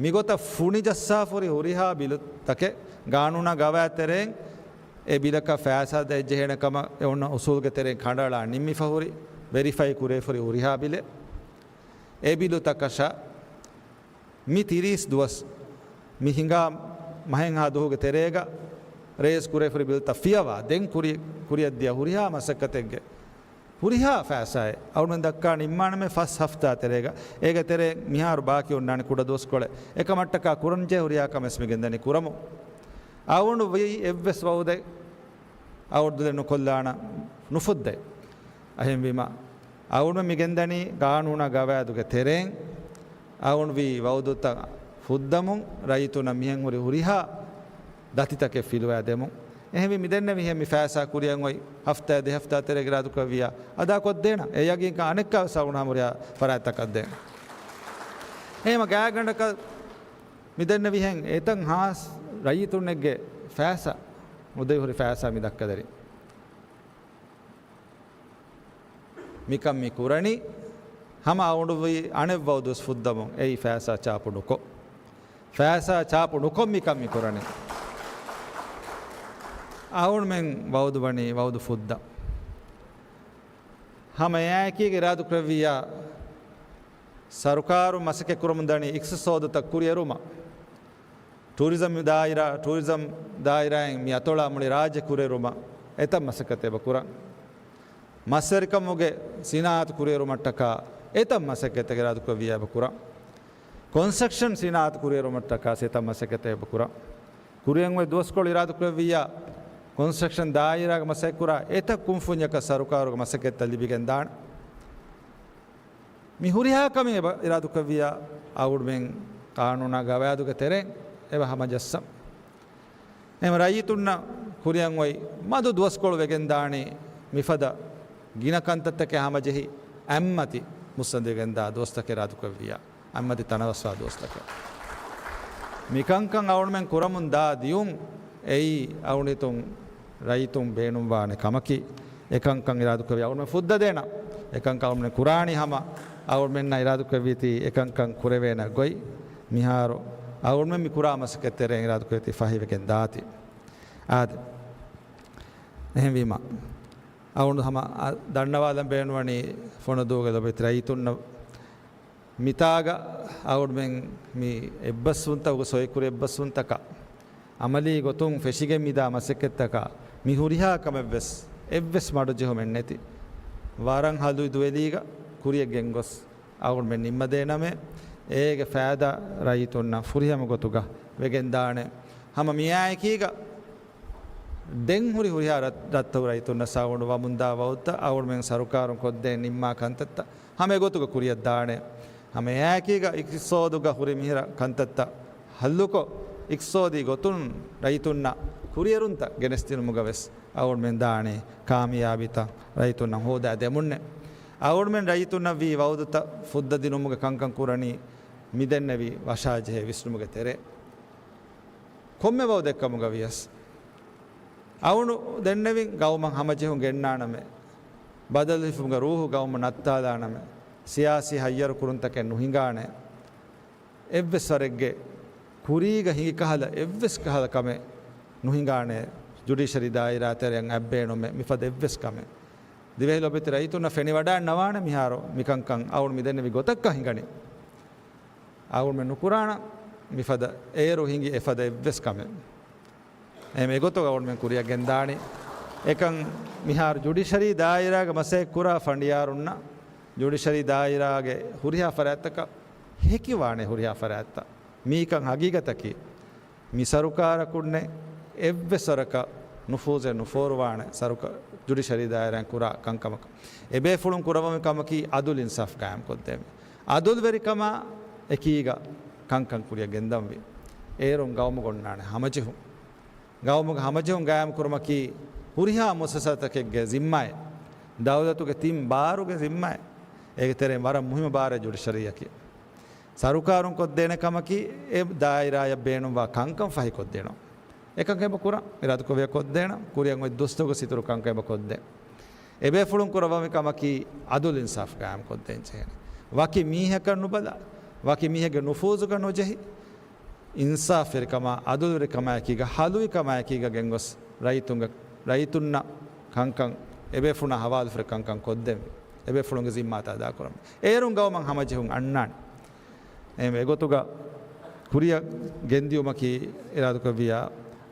މިގޮތަށް ފުނިޖައްސާފަ ހުރި ހުރިހާ ބިލުތަކެއް ގާނޫނާ ގަވާއިދު ތެރެއިން އެ ބިލަކަށް ފައިސާ ދޭންޖެހޭނެ ކަމަށް އެ އޮންނަ އުސޫލުގެ ތެރެއިން ކަނޑައަޅާ ނިންމިފަ ހުރި، ވެރިފައި ކުރެވިފަ ހުރި ހުރިހާ ބިލެއް. އެ ބިލުތަކަށަށް މި ތިރީސް ދުވަސް މި ހިނގާ މަހެއްހާ ދުވަހުގެ ތެރޭގަ ރޭސް ކުރެވިފަ ހުރި ބިލުތައް ފިޔަވާ، ދެން ކުރި، ކުރިއަށްދިޔަ ހުރިހާ މަސައްކަތެއްގެ ހުރިހާ ފައިސާއެއް އަޅުމެން ދައްކާ ނިންމާނަމޭ ފަސް ހަފްތާ ތެރޭގަ. އޭގެ ތެރޭ މިހާރު ބާކީ އޮންނާނެ ކުޑަ ދުވަސްކޮޅެއް. އެކަމަށްޓަކާ ކުރަންޖެހޭ ހުރިހާ ކަމެއް މި ގެންދަނީ ކުރަމުން. އަޅުގަނޑު ވީ އެއްވެސް ވައުދެއް އަޅުގަނޑު ދުލެއް ނުކޮށްލާނަން ނުފުއްދައި. އެހެންވީމަ، އަޅުގަނޑު މި ގެންދަނީ ގާނޫނާ ގަވާއިދުގެ ތެރެއިން އަޅުގަނޑު ވީ ވައުދުތައް ފުއްދަމުން ރައްޔިތުންނަށް މިހެން ހުރި ހުރިހާ ދަތިތަކެއް ފިލުވާ ދެމުން. އެހެންވީ މި ދެންނެވިހެން މި ފައިސާ ކުރިއަށް އޮތް ހަފްތާ ދެ ހަފްތާ ތެރޭގަ އިރާދުކުރެއްވިއްޔާ އަދާކޮށްދޭނަން. އެ ޔަގީންކަން އަނެއްކާވެސް އަޅުގަނޑު ހަމަ ހުރިހާ ފަރާތްތަކަށް ދޭން. އެހެންވީމަ ގާތްގަނޑަކަށް މި ދެންނެވިހެން އެތައް ހާސް ރައްޔިތުންނެއްގެ ފައިސާ، މުދައި ހުރި ފައިސާ މި ދައްކަދެރިން. މިކަން މި ކުރަނީ ހަމަ އަޅުގަނޑު ވީ އަނެއް ވައުދުވެސް ފުއްދަމުން އެއީ ފައިސާ ޗާޕު ނުކޮށް. ފައިސާ ޗާޕު ނުކޮށް މިކަން މި ކުރަނީ. އަޅުގަނޑުމެން ވައުދު ވަނީ ވައުދު ފުއްދަން. ހަމަ އެއާއެކީގަ އިރާދުކުރެއްވިއްޔާ ސަރުކާރުން މަސައްކަތް ކުރަމުންދަނީ އިޤްތިޞާދުތައް ކުރިއެރުމަށް. ޓޫރިޒަމް ދާއިރާ، ޓޫރިޒަމް ދާއިރާއިން މި އަތޮޅާ މުޅި ރާއްޖެ ކުރިއެރުމަށް އެތައް މަސައްކަތެއް އެބަ ކުރަން. މަސްވެރިކަމުގެ ސިނާއަތު ކުރިއެރުމަށްޓަކާ އެތައް މަސައްކަތެއް އިރާދުކުރެއްވިއްޔާ އެބަ ކުރަން. ކޮންސްޓްރަކްޝަން ސިނާއަތު ކުރިއެރުމަށްޓަކާ އެތައް މަސައްކަތެއް އެބަ ކުރަން. ކުރިއަށް އޮތް ދުވަސްކޮޅު އިރާދުކުރެއްވިއްޔާ ކޮންސްޓްރަކްޝަން ދާއިރާގެ މަސައްކަތް ކުރާ އެތައް ކުންފުންޏަކަށް ސަރުކާރުގެ މަސައްކަތްތައް ލިބިގެންދާނެ. މި ހުރިހާ ކަމެއް އެބަ އިރާދުކުރެއްވިއްޔާ އަޅުގަނޑުމެން ޤާނޫނާ ގަވާއިދުގެ ތެރެއިން އެބަ ހަމަޖައްސަން. އެހެން ރައްޔިތުންނަށް ކުރިއަށް އޮތް މަދު ދުވަސްކޮޅު ވެގެންދާނީ މިފަދަ ގިނަ ކަންތައްތަކެއް ހަމަޖެހި އަތްމަތި މުއްސަނދިވެގެންދާ ދުވަސްތަކެއް އިރާދުކުރެއްވިއްޔާ. އަތްމަތި ތަނަވަސްވާ ދުވަސްތަކެއް. މިކަންކަން އަޅުގަނޑުމެން ކުރަމުން ދާ ދިޔުން އެއީ އަޅުގަނޑު ރައްޔިތުން ބޭނުންވާނެ ކަމަކީ. އެކަންކަން އިރާދުކުރެއްވިއްޔާ އަޅުގަނޑުމެން ފުއްދަ ދޭނަން. އެކަންކަން އަޅުގަނޑުމެން ކުރާނީ ހަމަ އަޅުގަނޑުމެންނަށް އިރާދުކުރެއްވީތީ އެކަންކަން ކުރެވޭނެ ގޮތް. މިހާރު އަޅުގަނޑުމެން މި ކުރާ މަސައްކަތް ތެރެއިން އިރާދުކުރެއްވީތީ ފަހިވެގެން ދާތީ. އާދެ. އެހެންވީމަ އަޅުގަނޑު ހަމަ އަ، ދަންނަވާލަން ބޭނުންވަނީ ފޮނުދޫގެ ލޮބުވެތި ރައްޔިތުންނަށް މިތާގަ އަޅުގަނޑުމެން މި އެއްބަސްވުންތަކުގެ ސޮއި ކުރި އެއްބަސްވުންތަކަށް އަމަލީ ގޮތުން ފެށިގެން މިދާ މަސައްކަތްތަކަށް މި ހުރިހާ ކަމެއްވެސް އެއްވެސް މަޑުޖެހުމެއް ނެތި ވަރަށް ހަލު ދުވެލީގަ ކުރިއަށް ގެންގޮސް އަޅުގަނޑުމެން ނިންމަދޭނަމޭ. އޭގެ ފައިދާ ރައްޔިތުންނަށް ފުރިހަމަ ގޮތުގަ ވެގެންދާނެ. ހަމަ މިއާއެކީގަ ދެން ހުރި ހުރިހާ ރަށް، ރަށްތަކުގެ ރައްޔިތުންނަށް އަޅުގަނޑު ވަމުންދާ ވައުދުތައް އަޅުގަނޑުމެން ސަރުކާރުން ކޮށްދޭން ނިންމާ ކަންތައްތައް ހަމަ އެގޮތުގަ ކުރިއަށްދާނެ. ހަމަ އެއާއެކީގަ އިޤްތިޞާދުގަ ހުރި މިހިރަ ކަންތައްތައް ހައްލުކޮށް، އިޤްތިޞާދީ ގޮތުން ރައްޔިތުންނަށް ކުރިއެރުންތައް ގެނެސްދިނުމުގަވެސް އަޅުގަނޑުމެން ދާނީ ކާމިޔާބީތައް ރައްޔިތުންނަށް ހޯދާ ދެމުންނޭ. އަޅުގަނޑުމެން ރައްޔިތުންނަށް ވީ ވައުދުތައް ފުއްދަދިނުމުގެ ކަންކަން ކުރަނީ މިދެންނެވި ވަށާޖެހޭ ވިސްނުމުގެ ތެރޭ. ކޮންމެ ވައުދެއްކަމުގަ ވިޔަސް، އައުނު ދެންނެވިން ގައުމަށް ހަމަޖެހުން ގެންނާނަމޭ، ބަދަލު ހިފުމުގެ ރޫހު ގައުމަށް ނައްތާލާނަމޭ، ސިޔާސީ ހައްޔަރު ކުރުންތަކެއް ނުހިނގާނޭ، އެއްވެސް ވަރެއްގެ ކުރީގަ ހިނގި ކަހަލަ އެއްވެސް ކަހަލަ ކަމެއް ނުހިނގާނޭ، ޖުޑިޝަރީ ދާއިރާ ތެރެއަށް އަތްބޭނުމެއް މިފަދަ އެއްވެސް ކަމެއް. ދިވެހި ލޮބެތި ރައްޔިތުންނަށް ފެނިވަޑާން ނަވާނެ މިހާރު މިކަންކަން އައުނު މިދެންނެވި ގޮތަށްކަ ހިނގަނީ. އައުނުމެ ނުކުރާނަ މިފަދަ އޭރު ހިނގި އެފަދަ އެއްވެސް ކަމެއް. އެހެން އެގޮތުގަ އައުނުމެން ކުރިއަށް ގެންދާނީ. އެކަން މިހާރު ޖުޑިޝަރީ ދާއިރާގަ މަސައްކަތް ކުރާ ފަނޑިޔާރުންނަށް ޖުޑިޝަރީ ދާއިރާގެ ހުރިހާ ފަރާތްތަކަށް ހެކިވާނެ ހުރިހާ ފަރާތްތައް. މީކަން ހަގީގަތަކީ މި ސަރުކާރަކުންނެއް އެއްވެސް ވަރަކަށް ނުފޫޒެއް ނުފޯރުވާނެ ސަރުކާ-، ޖުޑިޝަރީ ދާއިރާއިން ކުރާ ކަންކަމަކަށް. އެބޭފުޅުން ކުރައްވަމި ކަމަކީ އަދުލް އިންސާފް ގާއިމް ކޮށްދޭން. އަދުލްވެރިކަމާ އެކީގަ ކަންކަން ކުރިއަށް ގެންދަންވީ. އޭރުން ގައުމުގަ އޮންނާނެ ހަމަޖެހުން. ގައުމުގެ ހަމަޖެހުން ގާއިމް ކުރުމަކީ ހުރިހާ މުއައްސަސާތަކެއްގެ ޒިންމާއެއް، ދައުލަތުގެ ތިން ބާރުގެ ޒިންމާއެއް. އޭގެ ތެރެއިން ވަރަށް މުހިއްމު ބާރެއް ޖުޑިޝަރީއަކީ. ސަރުކާރުން ކޮށްދޭނެ ކަމަކީ އެ ދާއިރާއަށް ބޭނުންވާ ކަންކަން ފަހިކޮށްދޭނަން. އެކަން އެބަ ކުރަން، އިރާދަކުރެއްވިއްޔާ ކޮށްދޭނަން، ކުރިއަށް އޮތް ދުވަސްތަކުގަ އިތުރު ކަންކަން އެބަ ކޮށްދޭން. އެބޭފުޅުން ކުރައްވަމި ކަމަކީ އަދުލް އިންސާފް ގާއިމް ކޮށްދޭން ޖެހޭނެ. ވަކި މީހަކަށް ނުބަލާ، ވަކި މީހެއްގެ ނުފޫޒުގަ ނުޖެހި، އިންސާފްވެރިކަމާ، އަދުލުވެރިކަމާއެކީގަ، ހަލުވިކަމާއެކީގަ ގެންގޮސް ރައްޔިތުންގެ، ރައްޔިތުންނަށް ކަންކަން، އެބޭފުޅުންނާ ހަވާލުފުރި ކަންކަން ކޮށްދެން، އެބޭފުޅުންގެ ޒިންމާތައް އަދާކުރަމު. އޭރުން ގައުމަށް ހަމަޖެހުން އަންނާނެ. އެހެން އެގޮތުގަ ކުރިއަށް ގެންދިއުމަކީ އިރާދަކުރެއްވިއްޔާ،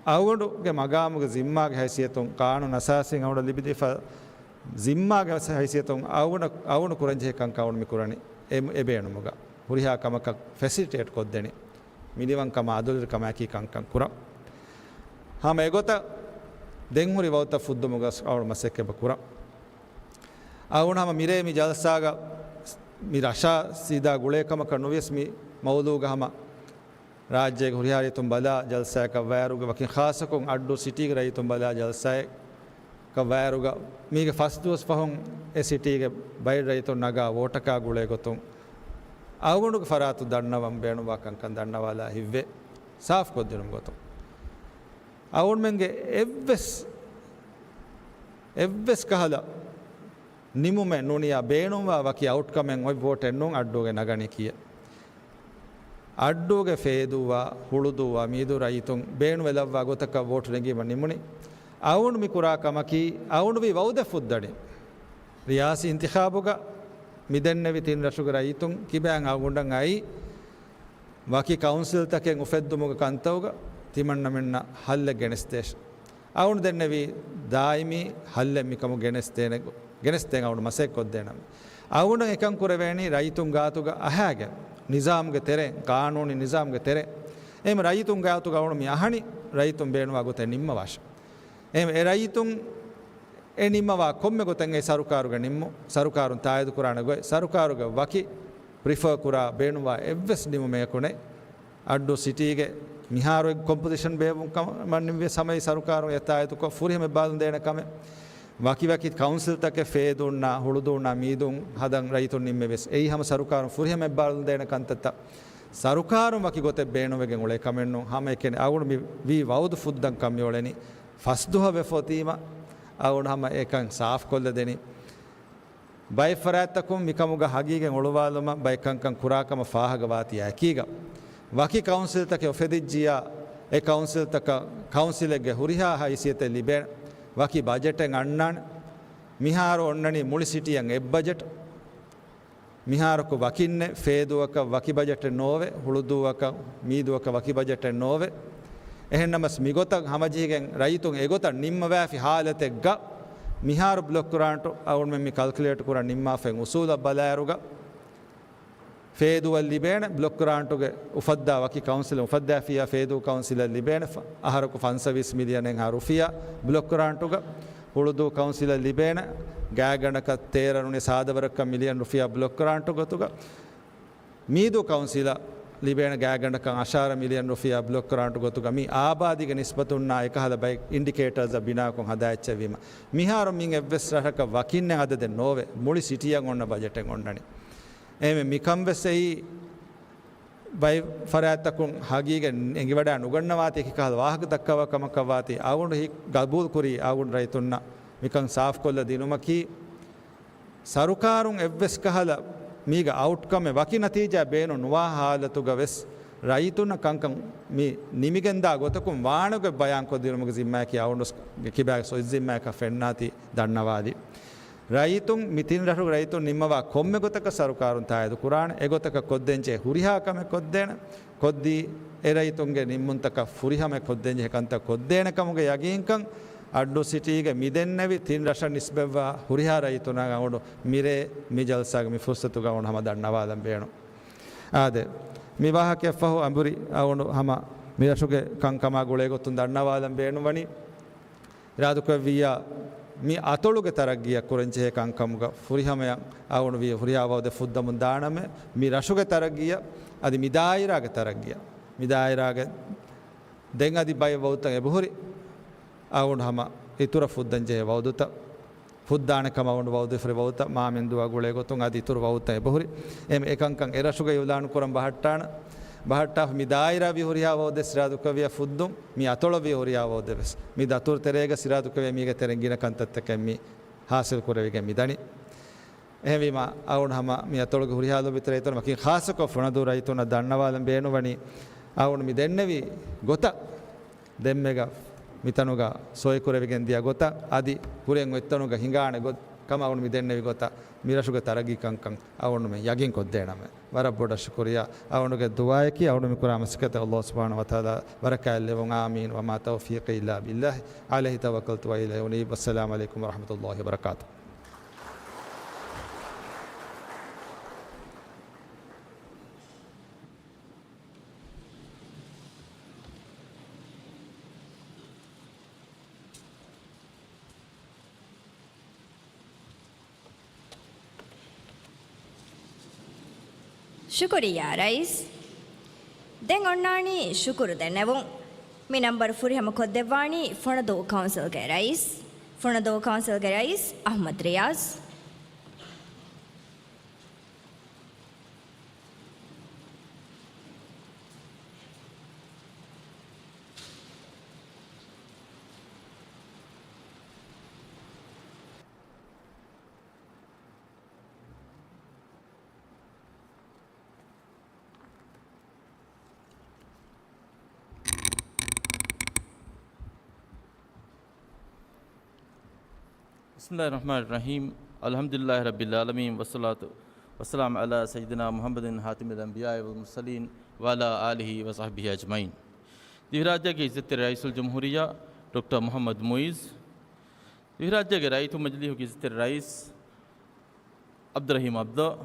އަޅުގަނޑުގެ މަގާމުގެ ޒިންމާގެ ހައިސިއްޔަތުން، ޤާނޫނު އަސާސީން އަޅުގަނޑަށް ލިބިދީފަ ޒިންމާގެ ހައިސިއްޔަތުން އަޅުގަނޑަށް، އަޅުގަނޑު ކުރަންޖެހޭ ކަންކަން އަޅުގަނޑު މި ކުރަނީ އެ، އެބޭނުމުގަ ހުރިހާ ކަމަކަށް ފެސިލިޓޭޓް ކޮށްދެނީ. މިނިވަންކަމާ އަދުލުވެރިކަމާއެކީ ކަންކަން ކުރަން. ހަމަ އެގޮތަށް ދެން ހުރި ވަގުތަށް ފުއްދުމުގަ އަޅުގަނޑު މަސައްކަތް އެބަ ކުރަން. އަޅުގަނޑު ހަމަ މިރޭ މި ޖަލްސާގަ މި ރަށާ ސީދާ ގުޅޭ ކަމަކަށް ނުވިޔަސް މި މައުޟޫގަ ހަމަ ރާއްޖޭގެ ހުރިހާ ރައްޔިތުން ބަލާ ޖަލްސާއަކަށް ވައިރުގަ ވަކިން ޚާއްޞަކޮށް އައްޑޫ ސިޓީގެ ރައްޔިތުން ބަލާ ޖަލްސާއަކަށް ވައިރުގަ މީގެ ފަސް ދުވަސް ފަހުން އެ ސިޓީގެ ބައެއް ރައްޔިތުން ނަގާ ވޯޓަކާ ގުޅޭ ގޮތުން އަޅުގަނޑުގެ ފަރާތުން ދަންނަވަން ބޭނުންވާ ކަންކަން ދަންނަވާލާ ހިތްވޭ. ސާފުކޮށްދިނުމުގެ ގޮތުން އަޅުގަނޑުމެންގެ އެއްވެސް، އެއްވެސް ކަހަލަ ނިމުމެއް ނޫނިއްޔާ ބޭނުންވާ ވަކި އައުޓްކަމެއް އޮތް ވޯޓެއް ނޫން އައްޑޫގައި ނަގަނީ ކިޔޭ. އައްޑޫގެ ފޭދޫއާ، ހުޅުދޫއާ، މީދޫ ރައްޔިތުން ބޭނުންވެލައްވާ ގޮތަކަށް ވޯޓު ނެގީމަ ނިމުނީ. އައުން މި ކުރާ ކަމަކީ، އައުން ވީ ވައުދެއް ފުއްދަނީ. ރިޔާސީ އިންތިޚާބުގަ މިދެންނެވި ތިން ރަށުގެ ރައްޔިތުން ކިބައިން އަޅުގަނޑަށް އައީ، ވަކި ކައުންސިލްތަކެއް އުފެއްދުމުގެ ކަންތައުގަ ތިމަންނަމެންނަށް ހައްލެއް ގެނެސްދޭށޭ. އަޅުގަނޑު ދެންނެވީ ދާއިމީ ހައްލެއް މިކަމުގަ ގެނެސްދޭނެ، ގެނެސްދޭން އަޅުގަނޑު މަސައްކަތް ކޮށްދޭނަމޭ. އަޅުގަނޑަށް އެކަން ކުރެވޭނީ ރައްޔިތުން ގާތުގަ އަހާގެން، ނިޒާމުގެ ތެރެއިން، ޤާނޫނީ ނިޒާމުގެ ތެރެއިން. އެހެން ރައްޔިތުން ގާތުގަ އަޅުގަނޑު މި އަހަނީ ރައްޔިތުން ބޭނުންވާ ގޮތެއް ނިންމަވާށޭ. އެހެން އެ ރައްޔިތުން އެ ނިންމަވާ ކޮންމެ ގޮތެއްގައި ސަރުކާރުގެ ނިންމު، ސަރުކާރުން ތާއީދު ކުރާނެ ގޮތް، ސަރުކާރުގެ ވަކި ޕްރިފަރ ކުރާ ބޭނުންވާ އެއްވެސް ނިމުމެއް އެކު ނެތް. އައްޑޫ ސިޓީގެ މިހާރު އެއް ކޮމްޕޮޒިޝަން ބޭއްވުން ކަމަށް ނިންމި ސަމައި ސަރުކާރުން އެ ތާއީދުކޮށް ފުރިހަމަ އެއްބާރުލުން ދޭނެ ކަމެއް. ވަކި ވަކި ކައުންސިލްތަކެއް ފޭދޫންނާ، ހުޅުދޫންނާ، މީދޫން ހަދަން ރައްޔިތުން ނިންމެވިޔަސް އެއީ ހަމަ ސަރުކާރުން ފުރިހަމަ އެއްބާރުލުން ދޭނެ ކަންތައްތައް. ސަރުކާރުން ވަކި ގޮތެއް ބޭނުންވެގެން އުޅޭ ކަމެއް ނޫން. ހަމައެކަނި އަޅުގަނޑު މި ވީ ވައުދު ފުއްދަން ކަން މި އުޅެނީ. ފަސް ދުވަހަށް ވެފަ އޮތީމަ އަޅުގަނޑު ހަމަ އެކަން ސާފުކޮށްލަދެނީ. ބައެއް ފަރާތްތަކުން މިކަމުގަ ހަގީގަތް އޮޅުވާލުމަށް ބައެއް ކަންކަން ކުރާ ކަމަށް ފާހަގަވާތީ އެކީގަ، ވަކި ކައުންސިލްތަކެއް އުފެދިއްޖިއްޔާ، އެ ކައުންސިލްތަކަށް ކައުންސިލެއްގެ ހުރިހާ ހައިސިއްޔަތެއް ލިބޭނެ، ވަކި ބަޖެޓެއް އަންނާނެ. މިހާރު އޮންނަނީ މުޅި ސިޓީއަށް އެއް ބަޖެޓް. މިހާރަކު ވަކިންނެއް، ފޭދޫއަކަށް ވަކި ބަޖެޓެއް ނޯވޭ، ހުޅުދޫއަކަށް މީދޫއަކަށް ވަކި ބަޖެޓެއް ނޯވޭ. އެހެންނަމަސް މިގޮތަށް ހަމަޖެހިގެން ރައްޔިތުން އެގޮތަށް ނިންމަވާފި ހާލަތެއްގަ މިހާރު ބްލޮކް ގްރާންޓު އަޅުގަނޑުމެން މި ކަލްކިއުލޭޓް ކުރަން ނިންމާފައި އުސޫލަށް ބަލާއިރުގަ، ފޭދޫއަށް ލިބޭނެ ބްލޮކް ގްރާންޓުގެ އުފައްދާ ވަކި ކައުންސިލެއް އުފައްދާފިއްޔާ ފޭދޫ ކައުންސިލަށް ލިބޭނެ ފަ-، އަހަރަކު ފަންސަވީސް މިލިއަނެއްހާ ރުފިޔާ ބްލޮކް ގްރާންޓުގަ، ހުޅުދޫ ކައުންސިލަށް ލިބޭނެ ގާތްގަނޑަކަށް ތޭރަ ނޫނީ ސާދަ ވަރަކަށް މިލިއަން ރުފިޔާ ބްލޮކް ގްރާންޓު ގޮތުގަ، މީދޫ ކައުންސިލަށް ލިބޭނެ ގާތްގަނޑަކަށް އަށާރަ މިލިއަން ރުފިޔާ ބްލޮކް ގްރާންޓު ގޮތުގަ މި އާބާދީގެ ނިސްބަތުންނާ އެކަހަލަ ބައެއް އިންޑިކޭޓަރސްއަށް ބިނާކޮށް ހަދާ އެއްޗެއްވީމަ، މިހާރު މިން އެއްވެސް ރަށަކަށް ވަކިންނެއް އަދަދެއް ނޯވޭ، މުޅި ސިޓީއަށް އޮންނަ ބަޖެޓެއް އޮންނަނީ. އެހެންވެ، މިކަން ވެސް އެއީ ބައެއް ފަރާތްތަކުން ހަގީގަތް އެނގިވަޑާ ނުގަންނަވާތީ އެކި ކަހަލަ ވާހަކަ ދައްކަވާ ކަމަކަށްވާތީ، އަޅުގަނޑު ހި ގަބޫލުކުރީ އަޅުގަނޑު ރައްޔިތުންނަށް މިކަން ސާފުކޮށްލަ ދިނުމަކީ، ސަރުކާރުން އެއްވެސް ކަހަލަ މީގަ އައުޓްކަމެއް ވަކި ނަތީޖާ ބޭނުން ނުވާ ހާލަތުގަ ވެސް ރައްޔިތުންނަށް ކަންކަން މި ނިމިގެންދާ ގޮތަކުން ވާނެގޮތް ބަޔާންކޮށްދިނުމުގެ ޒިންމާއަކީ އަޅުގަނޑުގެ ކިބާގެ ސޮއި ޒިންމާއަކަށް ފެންނާތީ ދަންނަވާލީ. ރައްޔިތުން މި ތިން ރަށުގެ ރައްޔިތުން ނިންމަވާ ކޮންމެ ގޮތަކަށް ސަރުކާރުން ތާއީދު ކުރާނެ. އެގޮތަކަށް ކޮށްދޭންޖެހޭ ހުރިހާ ކަމެއް ކޮށްދޭނެ. ކޮށްދީ، އެ ރައްޔިތުންގެ ނިންމުންތަކަށް ފުރިހަމަ ކޮށްދޭންޖެހޭ ކަންތައް ކޮށްދޭނެ ކަމުގެ ޔަގީންކަން އައްޑޫ ސިޓީގެ މި ދެންނެވި ތިން ރަށަށް ނިސްބަތްވާ ހުރިހާ ރައްޔިތުންނަށް އަޅުގަނޑު މިރޭ މި ޖަލްސާގެ މި ފުރުސަތުގަ އަޅުގަނޑު ހަމަ ދަންނަވާލަން ބޭނުން. އާދެ، މި ވާހަކައަށްފަހު އަނބުރި އަޅުގަނޑު ހަމަ މި ރަށުގެ ކަންކަމާ ގުޅޭގޮތުން ދަންނަވާލަން ބޭނުންވަނީ. އިރާދަކުރެއްވިއްޔާ، މި އަތޮޅުގެ ތަރައްގީއަށް ކުރަންޖެހޭ ކަންކަމުގަ ފުރިހަމަޔަށް އަޅުގަނޑު ވިޔަ ހުރިހާ ވައުދެއް ފުއްދަމުން ދާނަމޭ، މި ރަށުގެ ތަރައްގީއަށް އަދި މި ދާއިރާގެ ތަރައްގީއަށް. މި ދާއިރާގެ ދެން އަދި ބައެއް ވައުދުތައް އެބަހުރި، އަޅުގަނޑު ހަމަ އިތުރަށް ފުއްދަންޖެހޭ ވައުދުތައް، ފުއްދާނެ ކަމަށް އަޅުގަނޑު ވައުދުވެފައި ވައުދުތައް މާމެންދުވާ ގުޅޭގޮތުން އަދި އިތުރު ވައުދުތައް އެބަހުރި. އެހެން އެކަންކަން އެރަށުގައި އިޢުލާނު ކުރަން ބަހައްޓާނަ، ބަހައްޓާފަ މި ދާއިރާ ވިޔަ ހުރިހާ ވައުދެއް ސިރާދުކުރެއްވިޔަ ފުއްދުން، މި އަތޮޅަށް ވިޔަ ހުރިހާ ވައުދެއް ވެސް މި ދަތުރު ތެރޭގަ ސިރާދުކުރެވޭ މީގެ ތެރެއިން ގިނަ ކަންތައްތަކެއް މި ހާސިލް ކުރެވިގެން މި ދަނީ. އެހެންވީމަ، އަޅުގަނޑު ހަމަ މި އަތޮޅުގެ ހުރިހާ ލޯބިވެތި ރައްޔިތުން ވަކިން ޚާއްޞަކޮށް ފުނަދޫ ރައްޔިތުންނަށް ދަންނަވާލަން ބޭނުންވަނީ، އަޅުގަނޑު މި ދެންނެވި ގޮތަށް ދެންމެގަ މިތަނުގަ ސޮއިކުރެވިގެން ދިޔަ ގޮތަށް އަދި ކުރިއަށް އޮތްތަނުގަ ހިނގާނެ ގޮތް ކަމަށް އަޅުގަނޑު މި ދެންނެވި ގޮތަށް މި ރަށުގެ ތަރައްގީ ކަންކަން އަޅުގަނޑުމެން ޔަގީން ކޮށްދޭނަމޭ. ވަރަށް ބޮޑަށް ޝުކުރިއްޔާ. އަޅުގަނޑުގެ ދުޢާއަކީ އަޅުގަނޑު މި ކުރާ މަސައްކަތަށް ﷲ ސުބްޙާނަހޫ ވަތަޢާލާ ބަރަކާތް ލެއްވުން. އާމީން. وما توفيقي إلا بالله عليه توكلت وإليه أنيب. والسلام عليكم ورحمة الله وبركاته. ޝުކުރިއްޔާ ރައީސް. ދެން އޮންނާނީ ޝުކުރު ދެންނެވުން. މި ނަންބަރު ފުރިހަމަ ކޮށްދެއްވާނީ ފުނަދޫ ކައުންސިލްގެ ރައީސް، ފުނަދޫ ކައުންސިލްގެ ރައީސް އަޙްމަދު ރިޔާޒް. بسم الله الرحمن الرحيم. الحمد لله رب العالمين، والصلاة والسلام على سيدنا محمد خاتم الأنبياء والمرسلين وعلى آله وصحبه أجمعين. ދިވެހިރާއްޖޭގެ އިއްޒަތްތެރި ރައީސުލްޖުމްހޫރިއްޔާ ޑޮކްޓަރ މުޙައްމަދު މުޢިއްޒު، ދިވެހިރާއްޖޭގެ ރައްޔިތު މަޖިލީހުގެ އިއްޒަތްތެރި ރައީސް ޢަބްދުއްރަޙީމް ޢަބްދުﷲ،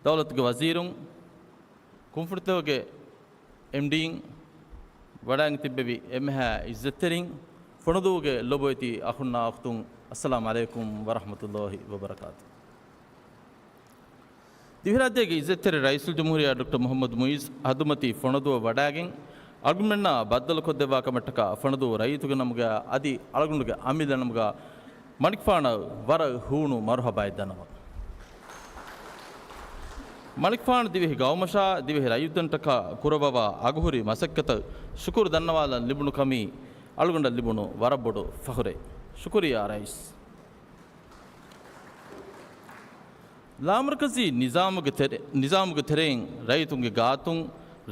ދައުލަތުގެ ވަޒީރުން، ކުންފުނިތަކުގެ އެމްޑީން، ވަޑައިގެން ތިއްބެވި އެންމެހާ އިއްޒަތްތެރިން، ފުނަދޫގެ ލޮބުވެތި އަޚުންނާ އުޚްތުން، އައްސަލާމު ޢަލައިކުމް ވަރަޙްމަތުﷲ ވަބަރަކާތު. ދިވެހިރާއްޖޭގެ އިއްޒަތްތެރި ރައީސުލްޖުމްހޫރިއްޔާ ޑޮކްޓަރ މުޙައްމަދު މުޢިއްޒު ހަދުމަތި ފޮނަދޫއަށް ވަޑައިގެން، އަޅުގަނޑުމެންނާ ބައްދަލުކޮށްދެއްވާ ކަމަށްޓަކާ ފޮނަދޫ ރައްޔިތުގެ ނަމުގައި އަދި އަޅުގަނޑުގެ އަމިއްލަ ނަމުގައި މަނިކުފާނަށް ވަރަށް ހޫނު މަރުޙަބާއެއް ދަންނަވަން. މަނިކުފާނު ދިވެހި ގައުމަށާ ދިވެހި ރައްޔިތުންޓަކާ ކުރައްވަވާ އަގުހުރި މަސައްކަތަށް ޝުކުރު ދަންނަވާލަން ލިބުނު ކަމީ އަޅުގަނޑަށް ލިބުނު ވަރަށް ބޮޑު ފަޚުރެއް. ޝުކުރިއްޔާ ރައީސް. ލާމަރުކަޒީ ނިޒާމުގެ ތެރެ-، ނިޒާމުގެ ތެރެއިން ރައްޔިތުންގެ ގާތުން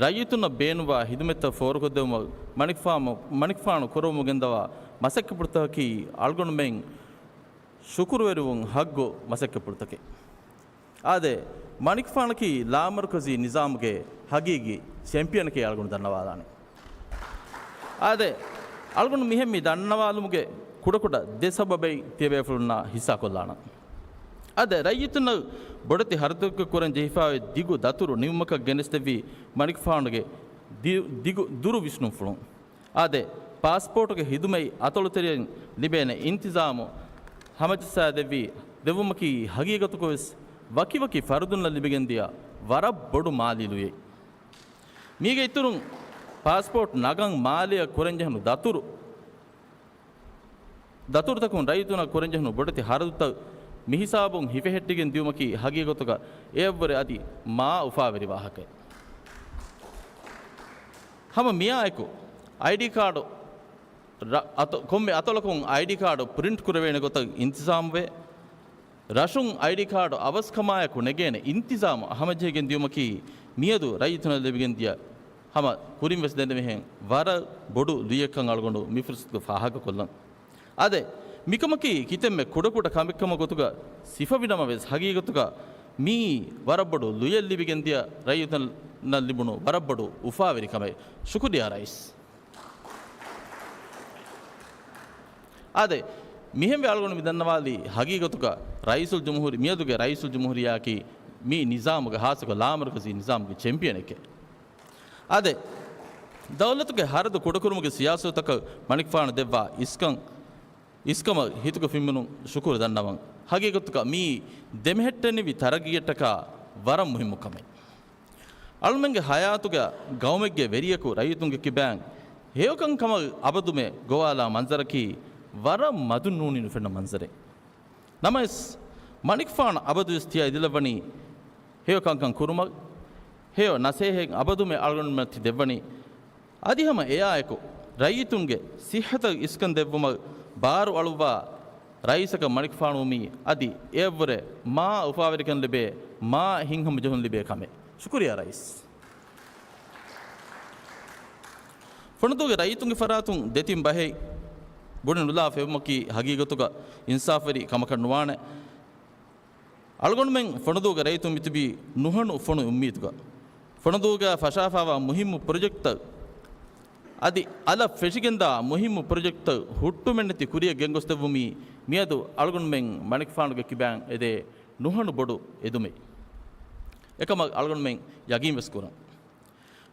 ރައްޔިތުންނަށް ބޭނުންވާ ހިދުމަތްތައް ފޯރުކޮށްދެވުމަށް މަނިކުފާމު-، މަނިކުފާނު ކުރައްވަމުން ގެންދަވާ މަސައްކަތްޕުޅުތަކަކީ އަޅުގަނޑުމެން ޝުކުރުވެރިވުން ހައްގު މަސައްކަތްޕުޅުތަކެއް. އާދެ، މަނިކުފާނަކީ ލާމަރުކަޒީ ނިޒާމުގެ ހަގީގީ ޗެމްޕިއަނަކީ އަޅުގަނޑު ދަންނަވާލާނެ. އާދެ، އަޅުގަނޑު މިހެން މި ދަންނަވާލުމުގެ ކުޑަކުޑަ ދެ ސަބަބެއް ތިޔަބޭފުޅުންނާ ހިއްސާކޮށްލާނަން. އާދެ، ރައްޔިތުންނަށް ބޮޑެތި ހަރަދުތަކެއް ކުރަން ޖެހިފައި ދިގު ދަތުރު ނިމުމަކަށް ގެނެސްދެއްވީ މަނިކުފާނުގެ ދި-، ދިގު ދުރު ވިސްނުންފުޅުން. އާދެ، ޕާސްޕޯޓުގެ ހިދުމަތް އަތޮޅުތެރެއިން ލިބޭނެ އިންތިޒާމު ހަމަޖައްސާދެއްވީ ދެއްވުމަކީ ހަގީގަތުގަވެސް ވަކިވަކި ފަރުދުންނަށް ލިބިގެންދިޔަ ވަރަށް ބޮޑު މާލީ ލުޔެއް. މީގެ އިތުރުން ޕާސްޕޯޓް ނަގަން މާލެއަށް ކުރަންޖެހުނު ދަތުރު، ދަތުރުތަކުން ރައްޔިތުންނަށް ކުރަންޖެހުނު ބޮޑެތި ހަރަދުތައް މިހިސާބުން ހިފެހެއްޓިގެން ދިޔުމަކީ ހަގީގަތުގަ އެއަށްވުރެ އަދި މާ އުފާވެރި ވާހަކައެއް. ހަމަ މިއާއެކު އައިޑީ ކާޑު ރަ-، އަތޮ-، ކޮންމެ އަތޮޅަކުން އައިޑީ ކާޑު ޕްރިންޓް ކުރެވޭނެ ގޮތަށް އިންތިޒާމްވޭ. ރަށުން އައިޑީ ކާޑު އަވަސްކަމާއެކު ނެގޭނެ އިންތިޒާމު ހަމަޖެހިގެން ދިޔުމަކީ މިއަދު ރައްޔިތުންނަށް ލިބިގެންދިޔަ ހަމަ ކުރިންވެސް ދެންނެވިހެން ވަރަށް ބޮޑު ލުޔެއްކަން އަޅުގަނޑު މި ފުރުސަތުގަ ފާހަގަކޮށްލަން. އާދެ، މިކަމަކީ ކިތަންމެ ކުޑަކުޑަ ކަމެއްކަމަށް ގޮތުގަ ސިފަވިނަމަވެސް، ހަގީގަތުގަ މިއީ ވަރަށްބޮޑު ލުޔެއް ލިބިގެންދިޔަ ރައްޔިތުންނަށް ލިބުނު ވަރަށްބޮޑު އުފާވެރި ކަމެއް. ޝުކުރިއްޔާ ރައީސް. އާދެ، މިހެންވެ އަޅުގަނޑު މި ދަންނަވާލީ ހަގީގަތުގަ ރައީސުލްޖުމްހޫރި-، މިއަދުގެ ރައީސުލްޖުމްހޫރިއްޔާއަކީ މި ނިޒާމުގެ، ހާއްސަކޮށް ލާމަރުކަޒީ ނިޒާމުގެ ޗެމްޕިއަނެކޭ. އާދެ، ދައުލަތުގެ ހަރަދު ކުޑަކުރުމުގެ ސިޔާސަތުތަކަށް މަނިކުފާނު ދެއްވާ އިސްކަން، އިސްކަމަށް ހިތުގަ ފިންމިނުން ޝުކުރު ދަންނަވަން. ހަގީގަތުގަ މިއީ ދެމެހެއްޓެނިވި ތަރައްގީއަށްޓަކާ ވަރަށް މުހިއްމު ކަމެއް. އަޅުމެންގެ ހަޔާތުގަ ގައުމެއްގެ ވެރިޔަކު ރައްޔިތުންގެ ކިބައިން ހެޔޮކަންކަމަށް އަބަދުމެ ގޮވާލާ މަންޒަރަކީ ވަރަށް މަދުން ނޫނީ ނުފެންނަ މަންޒަރެއް. ނަމަވެސް، މަނިކުފާނު އަބަދުވެސް ތިޔަ އެދިލައްވަނީ ހެޔޮ ކަންކަން ކުރުމަށް، ހެޔޮ ނަސޭހަތް އަބަދުމެ އަޅުގަނޑުމެންނަށް ތި ދެއްވަނީ. އަދި ހަމަ އެއާއެކު، ރައްޔިތުންގެ ސިއްހަތަށް އިސްކަން ދެއްވުމަށް ބާރު އަޅުއްވާ ރައީސަކަށް މަނިކުފާނު ވުމީ އަދި އެއަށްވުރެ މާ އުފާވެރިކަން ލިބޭ، މާ ހިތްހަމަޖެހުން ލިބޭ ކަމެއް. ޝުކުރިއްޔާ ރައީސް. ފޮނުދޫގެ ރައްޔިތުންގެ ފަރާތުން ދެތިން ބަހެއް ބުނެ ނުލާ ފެވުމަކީ ހަގީގަތުގަ އިންސާފުވެރި ކަމަކަށް ނުވާނެ. އަޅުގަނޑުމެން ފޮނުދޫގެ ރައްޔިތުން މިތިބީ ނުހަނު ފޮނު އުއްމީދުގަ. ފޮނުދޫގަ ފަށާފާވާ މުހިއްމު ޕްރޮޖެކްޓްތައް އަދި އަލަށް ފެށިގެންދާ މުހިއްމު ޕްރޮޖެކްޓްތައް ހުއްޓުމެއްނެތި ކުރިޔަށް ގެންގޮސްދެއްވުމީ މިއަދު އަޅުގަނޑުމެން މަނިކުފާނުގެ ކިބައިން އެދޭ ނުހަނު ބޮޑު އެދުމެއް. އެކަމަށް އަޅުގަނޑުމެން ޔަގީންވެސް ކުރަން.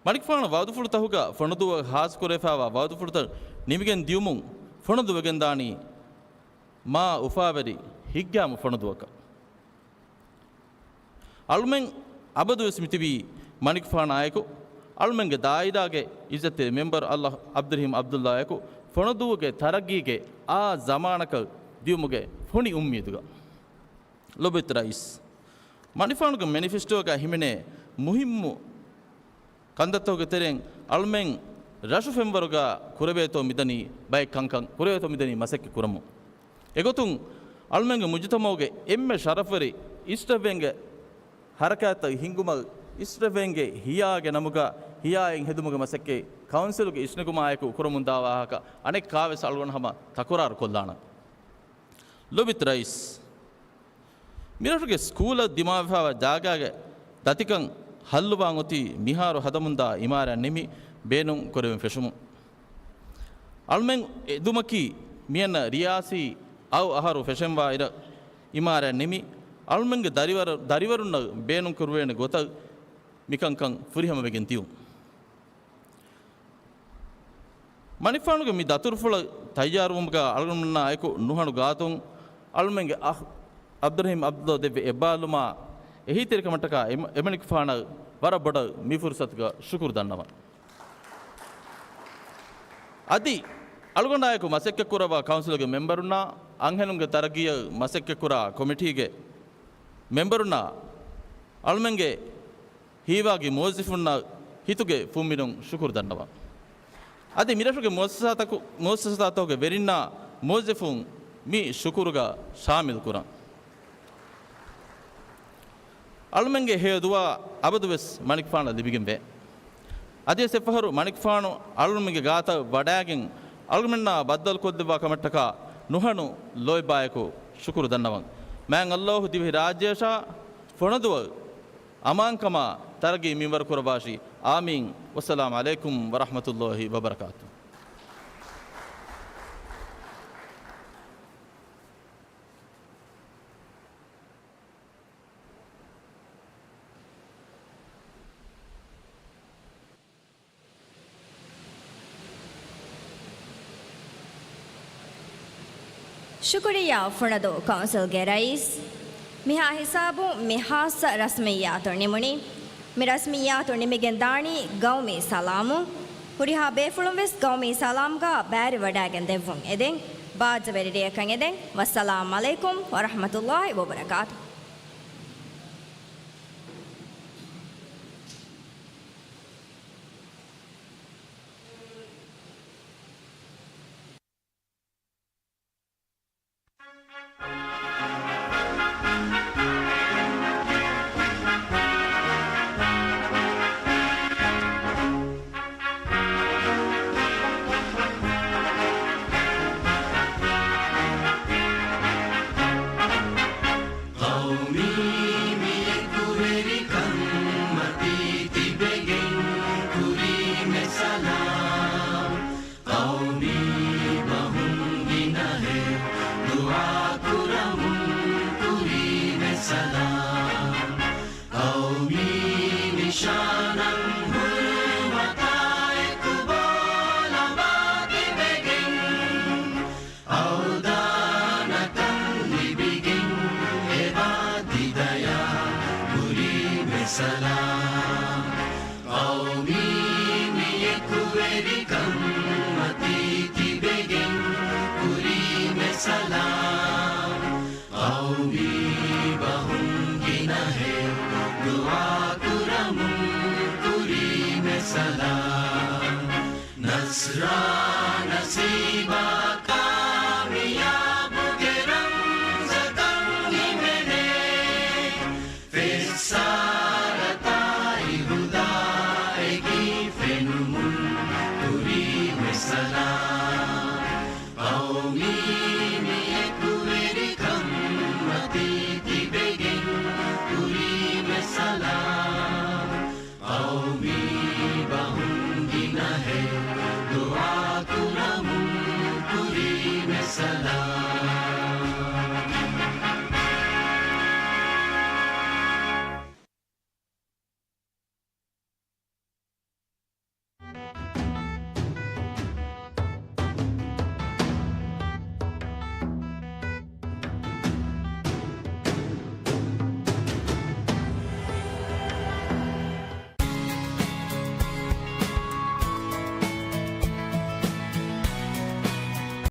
މަނިކުފާނު ވައުދުފުޅުތަކުގަ ފޮނުދޫއަށް ހާއްސަކުރެވިފާވާ ވައުދުފުޅުތައް ނިމިގެން ދިޔުމުން ފޮނުދޫ ވެގެންދާނީ މާ އުފާވެރި ހިތްގައިމު ފޮނުދޫއަކަށް. އަޅުމެން އަބަދުވެސް މިތިބީ މަނިކުފާނާއެކު، އަޅުމެންގެ ދާއިރާގެ އިއްޒަތްތެރި މެމްބަރު އަލް އަބްދުރަހީމް އަބްދުﷲއާއެކު، ފޮނުދޫގެ ތަރައްގީގެ އާ ޒަމާނަކަށް ދިޔުމުގެ ފޮނި އުއްމީދުގަ. ލޮބުވެތި ރައީސް، މަނިކުފާނުގެ މެނިފެސްޓޯގަ ހިމެނޭ މުހިއްމު ކަންތައްތަކުގެ ތެރެއިން އަޅުމެން ރަށު ފެންވަރުގަ ކުރެވޭތޯ މިދަނީ ބައެއް ކަންކަން، ކުރެވޭތޯ މިދަނީ މަސައްކަތް ކުރަމުން. އެގޮތުން އަޅުމެންގެ މުޖުތަމަޢުގެ އެންމެ ޝަރަފުވެރި އިސްރަށްވެއިންގެ ހަރަކާތްތައް ހިންގުމަށް އިސްރަށްވެއިންގެ ހިޔާގެ ނަމުގަ ހިޔާއިން ހެދުމުގެ މަސައްކަތް ކައުންސިލުގެ އިސްނެގުމާއެކު ކުރަމުންދާ ވާހަކަ އަނެއްކާވެސް އަޅުގަނޑު ހަމަ ތަކުރާރު ކޮށްލާނަން. ލޮބުވެތި ރައީސް، މިރަށުގެ ސްކޫލަށް ދިމާވެފާވާ ޖާގާގެ ދަތިކަން ހައްލުވާން އޮތީ މިހާރު ހަދަމުންދާ އިމާރާތް ނިމި ބޭނުން ކުރެވެން ފެށުމުން. އަޅުމެން އެދުމަކީ މިއަންނަ ރިޔާސީ އައު އަހަރު ފެށެންވާ އިރަށް އިމާރާތް ނިމި، އަޅުމެންގެ ދަރިވަރު-، ދަރިވަރުންނަށް ބޭނުން ކުރެވޭނެ ގޮތަށް މިކަންކަން ފުރިހަމަވެގެން ދިޔުން. މަނިކުފާނުގެ މި ދަތުރުފުޅަށް ތައްޔާރުވުމުގަ އަޅުގަނޑުމެންނާ އެކު ނުހަނު ގާތުން އަޅުމެންގެ އަޚް އަބްދުރަހީމް އަބްދުﷲ ދެއްވި އެއްބާލުމާ އެހީތެރިކަމަށްޓަކާ އެމަ-، އެމަނިކުފާނަށް ވަރަށް ބޮޑަށް މި ފުރުސަތުގަ ޝުކުރު ދަންނަވަން. އަދި އަޅުގަނޑާއެކު މަސައްކަތްކުރައްވާ ކައުންސިލުގެ މެމްބަރުންނާ، އަންހެނުންގެ ތަރައްގީއަށް މަސައްކަތްކުރާ ކޮމިޓީގެ މެމްބަރުންނާ، އަޅުމެންގެ ހީވާގި މުވައްޒަފުންނަށް ހިތުގެ ފުންމިނުން ޝުކުރު ދަންނަވަން. އަދި މިރަށުގެ މުއައްސަސާތަކު-، މުއައްސަސާތަކުގެ ވެރިންނާ މުވައްޒަފުން މި ޝުކުރުގަ ޝާމިލް ކުރަން. އަޅުމެންގެ ހެޔޮ ދުޢާ އަބަދުވެސް މަނިކުފާނަށް ލިބިގެންވޭ. އަދިވެސް އެއްފަހަރު މަނިކުފާނު އަޅުމެންގެ ގާތަށް ވަޑައިގެން އަޅުމެންނާ ބައްދަލުކޮށްދެއްވާ ކަމަށްޓަކާ ނުހަނު ލޯތްބާއެކު ޝުކުރު ދަންނަވަން. މާތް ﷲ ދިވެހިރާއްޖެއަށާ ފޮނަދޫއަށް އަމާންކަމާ ތަރައްގީ މިންވަރު ކުރައްވާށި. އާމީން. ވައްސަލާމް ޢަލައިކުމް ވަރަޙްމަތުﷲ ވަބަރަކާތު. ޝުކުރިއްޔާ ފުނަދޫ ކައުންސިލްގެ ރައީސް. މިހާ ހިސާބުން މި ހާއްސަ ރަސްމިއްޔާތު ނިމުނީ. މި ރަސްމިއްޔާތު ނިމިގެން ދާނީ ގައުމީ ސަލާމުން. ހުރިހާ ބޭފުޅުން ވެސް ގައުމީ ސަލާމްގާ ބައިވެރިވަޑައިގެން ދެއްވުން އެދެން. ބާއްޖަވެރި ރެއަކަށް އެދެން. ވައްސަލާމް ޢަލައިކުމް ވަރަޙްމަތުﷲ ވަބަރަކާތު. ސަލާމް. ޤައުމީ މި އެކުވެރިކަން މަތީ ތިބެގެން ކުރީމެ ސަލާމް. ޤައުމީ ބަހުން ގިނަހެޔޮ ދުޢާ ކުރަމުން ކުރީމެ ސަލާމް. ނަޞްރާ ނަސީ